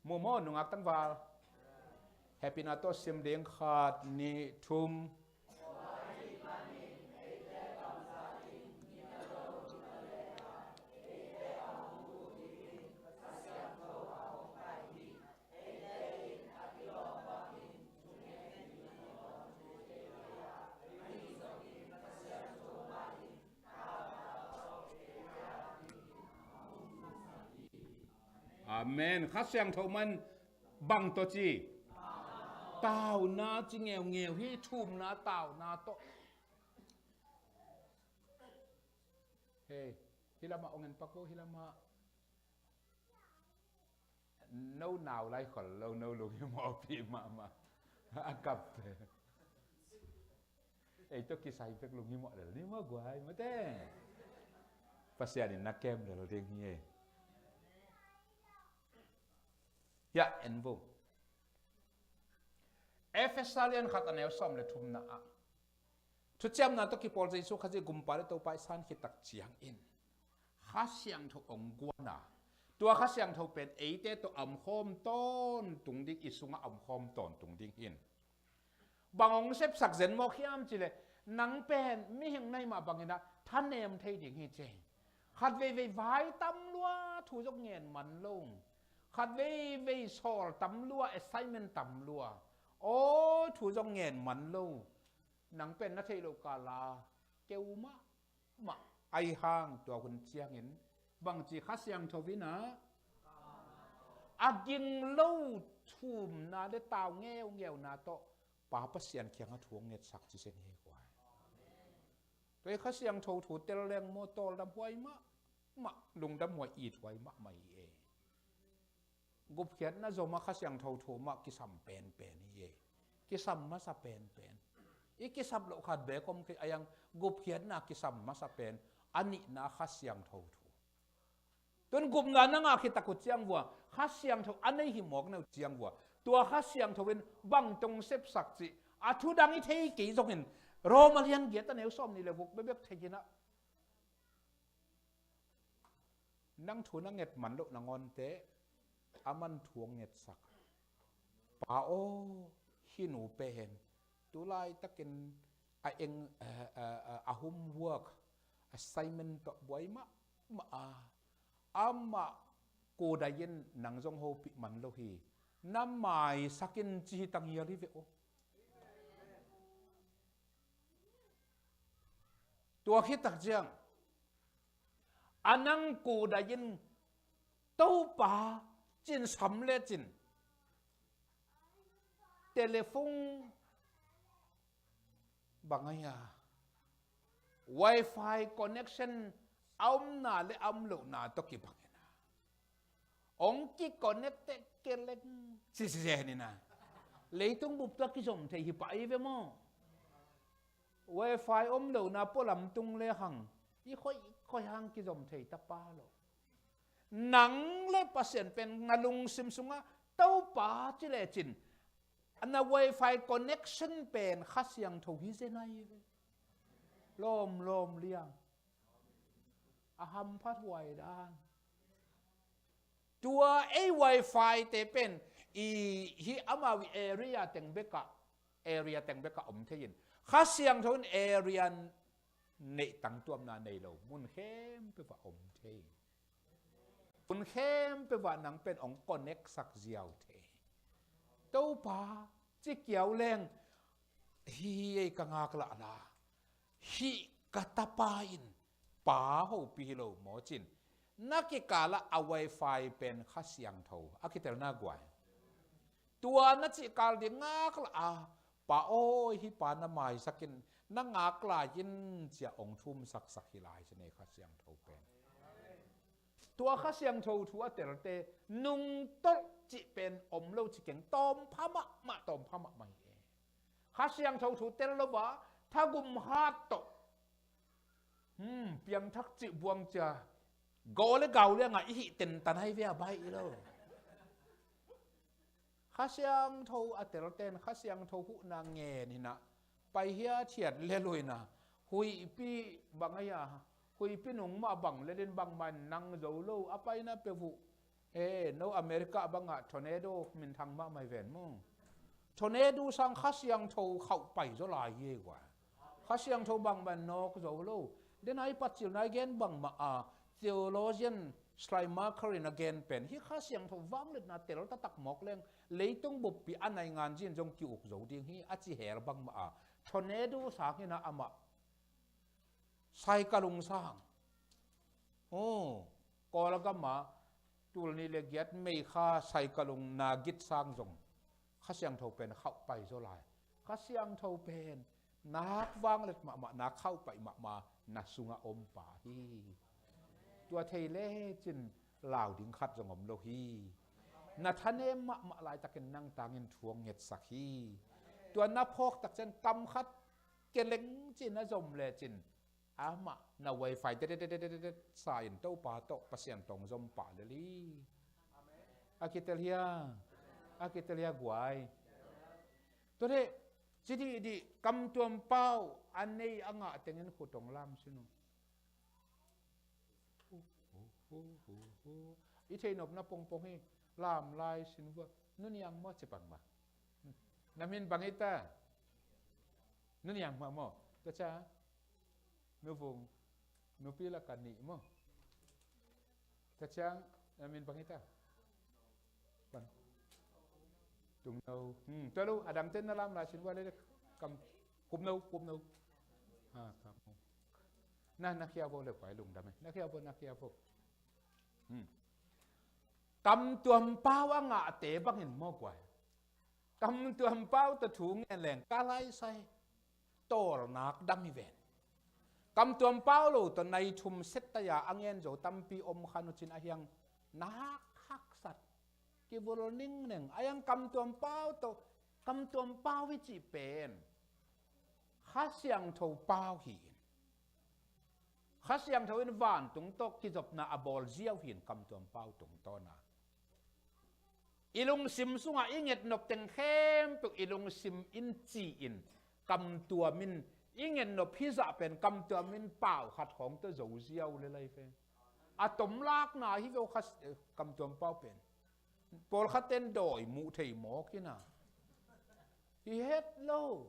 Mu maw nungak tangval. Hehpihna tawh sim ding khat nih thum. Amen. Kha Siangtho man bang tawh ci? Tauna ci ngeungeu hi, thumna tauna tawh. Hei, hi lamah ong en pak vo, hi lamah. No nau lai khol lo, no lunghimawhpih mahmah. A kapte. Ei tawh kisai pek lunghimawh lel ni maw guai mate. Pasian in na kem lel ding hi. Hiah en vo. Efesa lian khat a neu sawm le thumna ah thuciamna tawh kipawl Jesu Khazih Gumpa le Topa i san khit tak ciangin Kha Siangtho ong guan a, tua Kha Siangtho pen eite tawh a omkhawm tawntung ding, i sungah a omkhawm tawntung ding hi. Bang ong sepsak zen mawk hiam cih leh nang pen mihing na hih mah bangin ah thanem thei ding hi ci. Khat veivei vai tam lua, thu zong ngen man lo. Khat veivei sawl tam lua, assignment tam lua. Aw, thu zong ngen man lo. Nang pen na theih loh kala keu mahmah. Ahi hang tua hun ciangin bangci Kha Siangtho in ah a ging lo thumna le tau ngeungeuna tawh Pa Pasian kiangah thu hong ngetsak ci seng hi guai. Tua hi Kha Siangtho thu tel leng maw tawldam huai mahmah, lungdam huai, it huai mahmah hi e. Gupkhiatna zomah Kha Siangtho thu mah kisam penpen hi e. Kisam masa penpen. I kisap loh khat beek om kei a, hiang gupkhiatna kisam masa pen a nihna Kha Siangtho thu. Tun gupna na ngah khit tak uh ciang vua Kha Siangtho a nei hi mawk na uh ciang vua tua Kha Siangtho in bang tawh ong sepsak cih a thu dang i thei kei zongin Roma lian giat a neu sawm nih le guk bekbek thei in ah nang thu na nget man loh nangawnte a man thu hong ngetsak. Pa aw, hih nu pen tu laitakin a eng, eh, eh, eh, a homework assignment tawh buai mahmah a, amah kudai in nang zong hopih man lo hi. Na maisak in ci hi tang hial hi ve aw. Tua khit tak ciang A nang kudai in Topa cin sam le cin telephone bang ahi a, wifi connection a omna le a om lohna tawh kibangin a, hong kiconnect teh keleng sisi zen in a, leitung bup tawh kizom thei hi pah i ve maw? Wifi om lohna pualam tung le hang i khoih khoih hang kizom thei ta pa lo. Nang le Pasian pen na lungsim sungah Topa ci lecin, na wifi connection pen Kha Siangtho hi zen ahi ve. Lawm lawm liang a hamphat huai dan. Tua ei wifi te pen i hi amau i area teng bekah, area teng bekah om thei in, Kha Siangtho in area neih tangtuamna nei lo mun khempeuh ah om thei. Mun khempeuh ah nang pen hong connect sak ziau thei. Topa ci kiau leng, hi ei ka ngak lah la, hih ka tapa in pa hopih hi lo maw cin, na kikalah a wifi pen Kha Siangtho a kitelna guai. Tua na cih kal ding ngak lah a, pa aw, hih pa na maisak in, na ngak lai in cia hong thumsaksak hi lai ci nei Kha Siangtho pen. Tua Kha Siangtho thu a telte nungtolh cih pen om lo ci keng, tawmpha mahmah, tawmpha mahmah hi e. Kha Siangtho thu tel lo a, thagum hat tawh, hmm, piangthak cih buang cia, gaw le gau liangah i hih tentan hai via baih i lo. Kha Siangtho a telten Kha Siangtho huhna ngen hinah, pai hiathiat le luina, huihpi bang ahi a, huihpi nung mah bang le din bangmah in nang zo lo a paina peuh uh. E, no America bangah tornado minthang mahmah hi ven mu. Tornado sang Kha Siangtho khauh pai zaw lai hi ei guai. Kha Siangtho bangmah in nawk zo lo. Den a i patcilna i gen bangmah a, theologian Schleiermacher in a gen pen, hih Kha Siangtho vangliatna tel taktak mawk leng leitung buppi a naingan zin zong ki-uk zo ding hi a ci hel bangmah a, tornado sang hinah amah saikalung sang. Aw, Kawlgam ah tul nih le giat May kha saikalung na git sang zong Kha Siangtho pen khauh pai zaw lai. Kha Siangtho pen nak vanglet mahmah, nak khauh paih mahmah na sungah om pa hi. Tua thei lecin lau ding khat zong om lo hi. Na thanem mahmah laitakin nang tangin thu hong ngetsak hi. Tua na phawk takcian kam khat keleng cin a zom lecin amah na wifi dededededet sa in Topa tawh Pasian tawh hong zom pah lel hi. A kitel hia? A kitel hia guai? Tua deh, ci dihdih, kamtuam pau a nei a ngah tengin khut hong lam sin uh. I theihnopna pongpong hi. Lam lai sin vua. Nu Niang maw ci pang mah? Na min bang hi ta? Nu Niang mah maw? Tua ciang Nu Vung, nupi laka nih maw? Tua ciang na min bang hi ta? Bang. Tung No. Hmm, tua lo, a dangten na lam lai sin vua le kam. Kup No, Kup No. Ha, kam. Na, na khia vo le pai lungdam e. Na khia vo, na khia vo. Hmm. Kamtuam pau a ngahte bangin maw guai? Kamtuam pau tawh thu ngen leng ka laisai tawlnak dam hi ven. Kamtuam pau lo tawh nai thum set tai-a a ngen zo tampi om khan uh cin a hiang nak haksat. Kivul ningneng a hiang kamtuam pau tawh, kamtuam pau hi cih pen Kha Siangtho pau hi in. Kha Siangtho in vantung tawh kizopna a bawl ziau hi in kamtuam pau tungtawna. I lungsim sungah i ngetnop teng khempeuh i lungsim in ci-in kamtuam in i ngetnop hizah pen kamtuam in pau khat khawng tawh zo ziau le lai ve. A tomlakna hi ve uh kha, eh, kamtuam pau pen. Pawlkhat ten dawi muh thei mawk hi na. Hi het lo.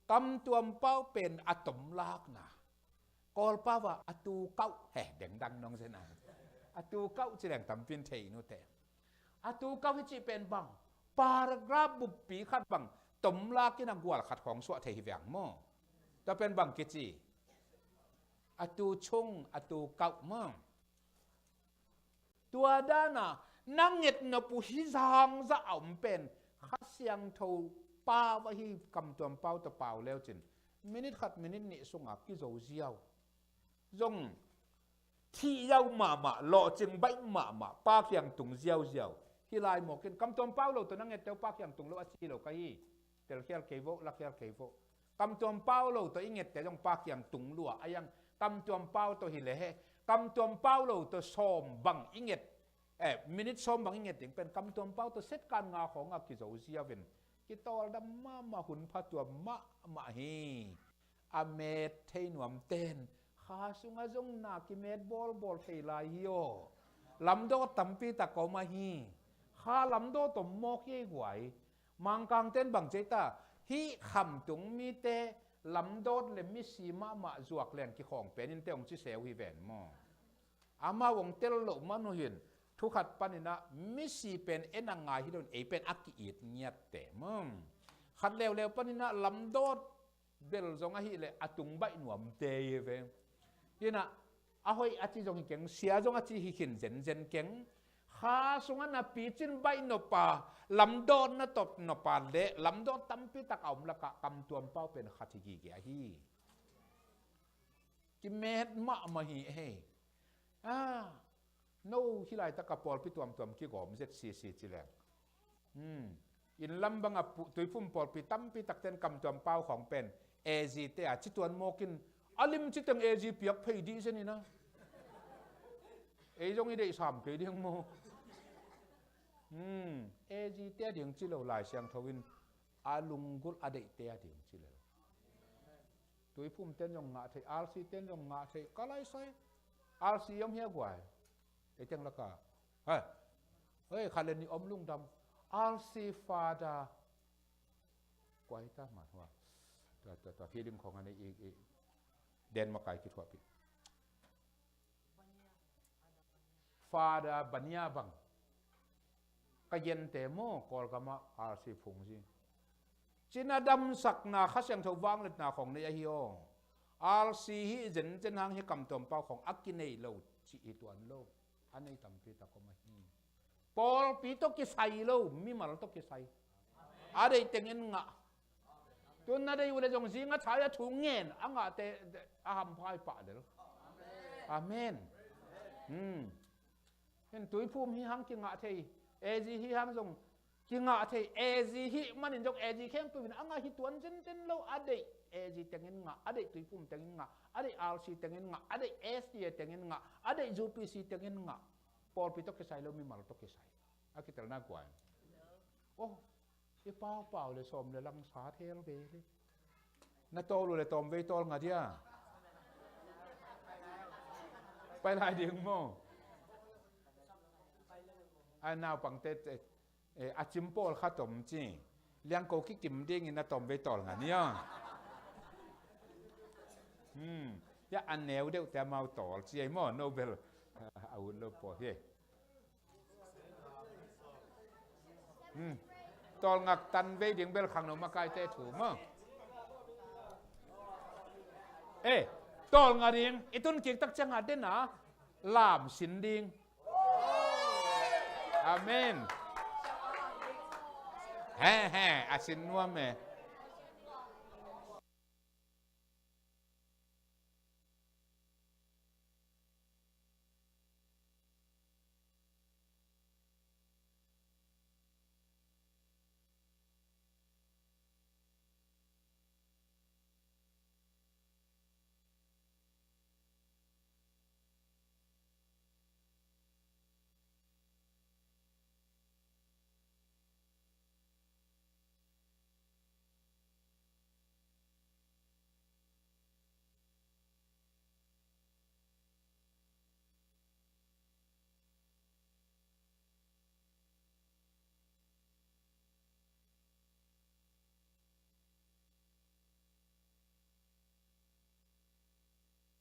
Kamtuam pau pen a tomlakna. Kawlpau ah a tu kauh, he, dengdang nong zen a. A tu kauh ci leng tampin thei nute. A tu kauh hi cih pen bang, paragraph buppi khat bang tomlak in a gual khat khawng suah thei hi viang maw? Tua pen bang kici? A tu chung, a tu kauh maw? Tua dana na ngetnop uh hih zangzah a om pen Kha Siangtho pau ahi, kamtuam pau tawh pau leucin minit khat minit nih sunga kizo ziau. Zong thih ziau mahmah, lawhcing baih mahmah, Pa kiang tung ziauziau. Hih lai mawkin kamtuam pau lo tawh na ngette uh Pa kiang tung lo a ci lo ka hi. Telkhial kei voh, lakhial kei voh. Kamtuam pau lo tawh i ngette zong Pa kiang tung lua a, a yang kamtuam pau tawh hi le he. Kamtuam pau lo tawh sawm bang i nget, eh, minit sawm bang i nget ding pen kamtuam pau tawh setkan nga khawngah kizo ziau in kitawldam mahmah, hun phatuam mahmah hi. A met thei nuamten kha sungah zong na kimet bawlbawl thei lai hi aw. Lamdawt tampi tak om ahi. Kha lamdawt om mawk hi ei guai. Mangkangten bang ci ei ta, hih khamtung mite lamdawt le misi mahmah zuak leng kikhawng pen in te hong ci seu hi ven maw? Amau hong tel loh man uh hin, thu khat paninah misi pen en a ngai hi lo in ei pen a ki-it ngiatte maw? Khat leuleu paninah lamdawt bel zong ahih leh a tung baih nuamte hi ve. Hinah a hoih a ci zong hi keng, sia zong a ci hi khin zenzen keng. Kha sungah na picin baih nop a, lamdawt na tot nop a le lamdawt tampi tak a om lakah kamtuam pau pen khat hi gige ahi. Kimet mahmah hi ei. Ah, no hih laitak a pawlpi tuamtuam kigawm zet sisi ci leng. Hmm. Inn lam bangah pu-, Tuiphum pawlpi tampi takten kamtuam pau khawng pen A Z te a ci tuan mawkin a lim ci teng A Z piak phei dih zen ina. Ei zong i deih sam kei ding maw? Hmm. A Z te a ding ci lo, Lai Siangtho in a lunggulh a deihte a ding ci lo. Tuiphum ten zong ngah thei, R C ten zong ngah thei, ka lai sai. R C om hia guai. Ei teng laka. Hei. Hei, khat le nih om lungdam. R C Father. Kuai ta man hua. Tua, tua, tua. Feeling khong ani i, i. Den makai kithuahpih. Father Bania bang. Ka gente maw, Kawlgamah R C phungzi. Cina damsakna, Kha Siangtho vangliatna khong nei ahi aw. R C hi zenzen hang hi kamtuam pau khong a kinei lo cih hi tuan lo. A nei tampi tak om ahi. Pawlpi tawh kisai lo, mimal tawh kisai. A deih tengin ngah. Tun na deih uh le zong zing a thai a thu ngen a ngahte a hampha i pah lel. Amen. Hmm. Hin Tuiphum hi hang kingah thei, A Z hi hang zong kingah thei, A Z hi manin zong A Z khempeuh in a ngah hi tuan zenzen lo, a deih A Z tengin ngah, a deih Tuiphum tengin ngah, a deih R C tengin ngah, a deih S D A tengin ngah, a deih U P C tengin ngah. Pawlpi tawh kisai lo, mimal tawh kisai. A kitelna guai. Oh, i paupau le sawm le lang sa thel ve le. Na tawl uh le tawmvei tawl nga dia. Pai lai ding maw? A naupangte, eh, a cim pawl khat om ci. Liangko kikim dingin a tawmvei tawl nga nia. Hmm. Ya a neu deuhte amau tawl ci ei maw? Nobel a ut lo pawl hi. Hmm. Tawlngak tan vei ding bel khangno makaite thu maw? Eh, tawlnga ding, i tun kik tak cianga dena lam sin ding. Amen. He, he, a sin nuam e.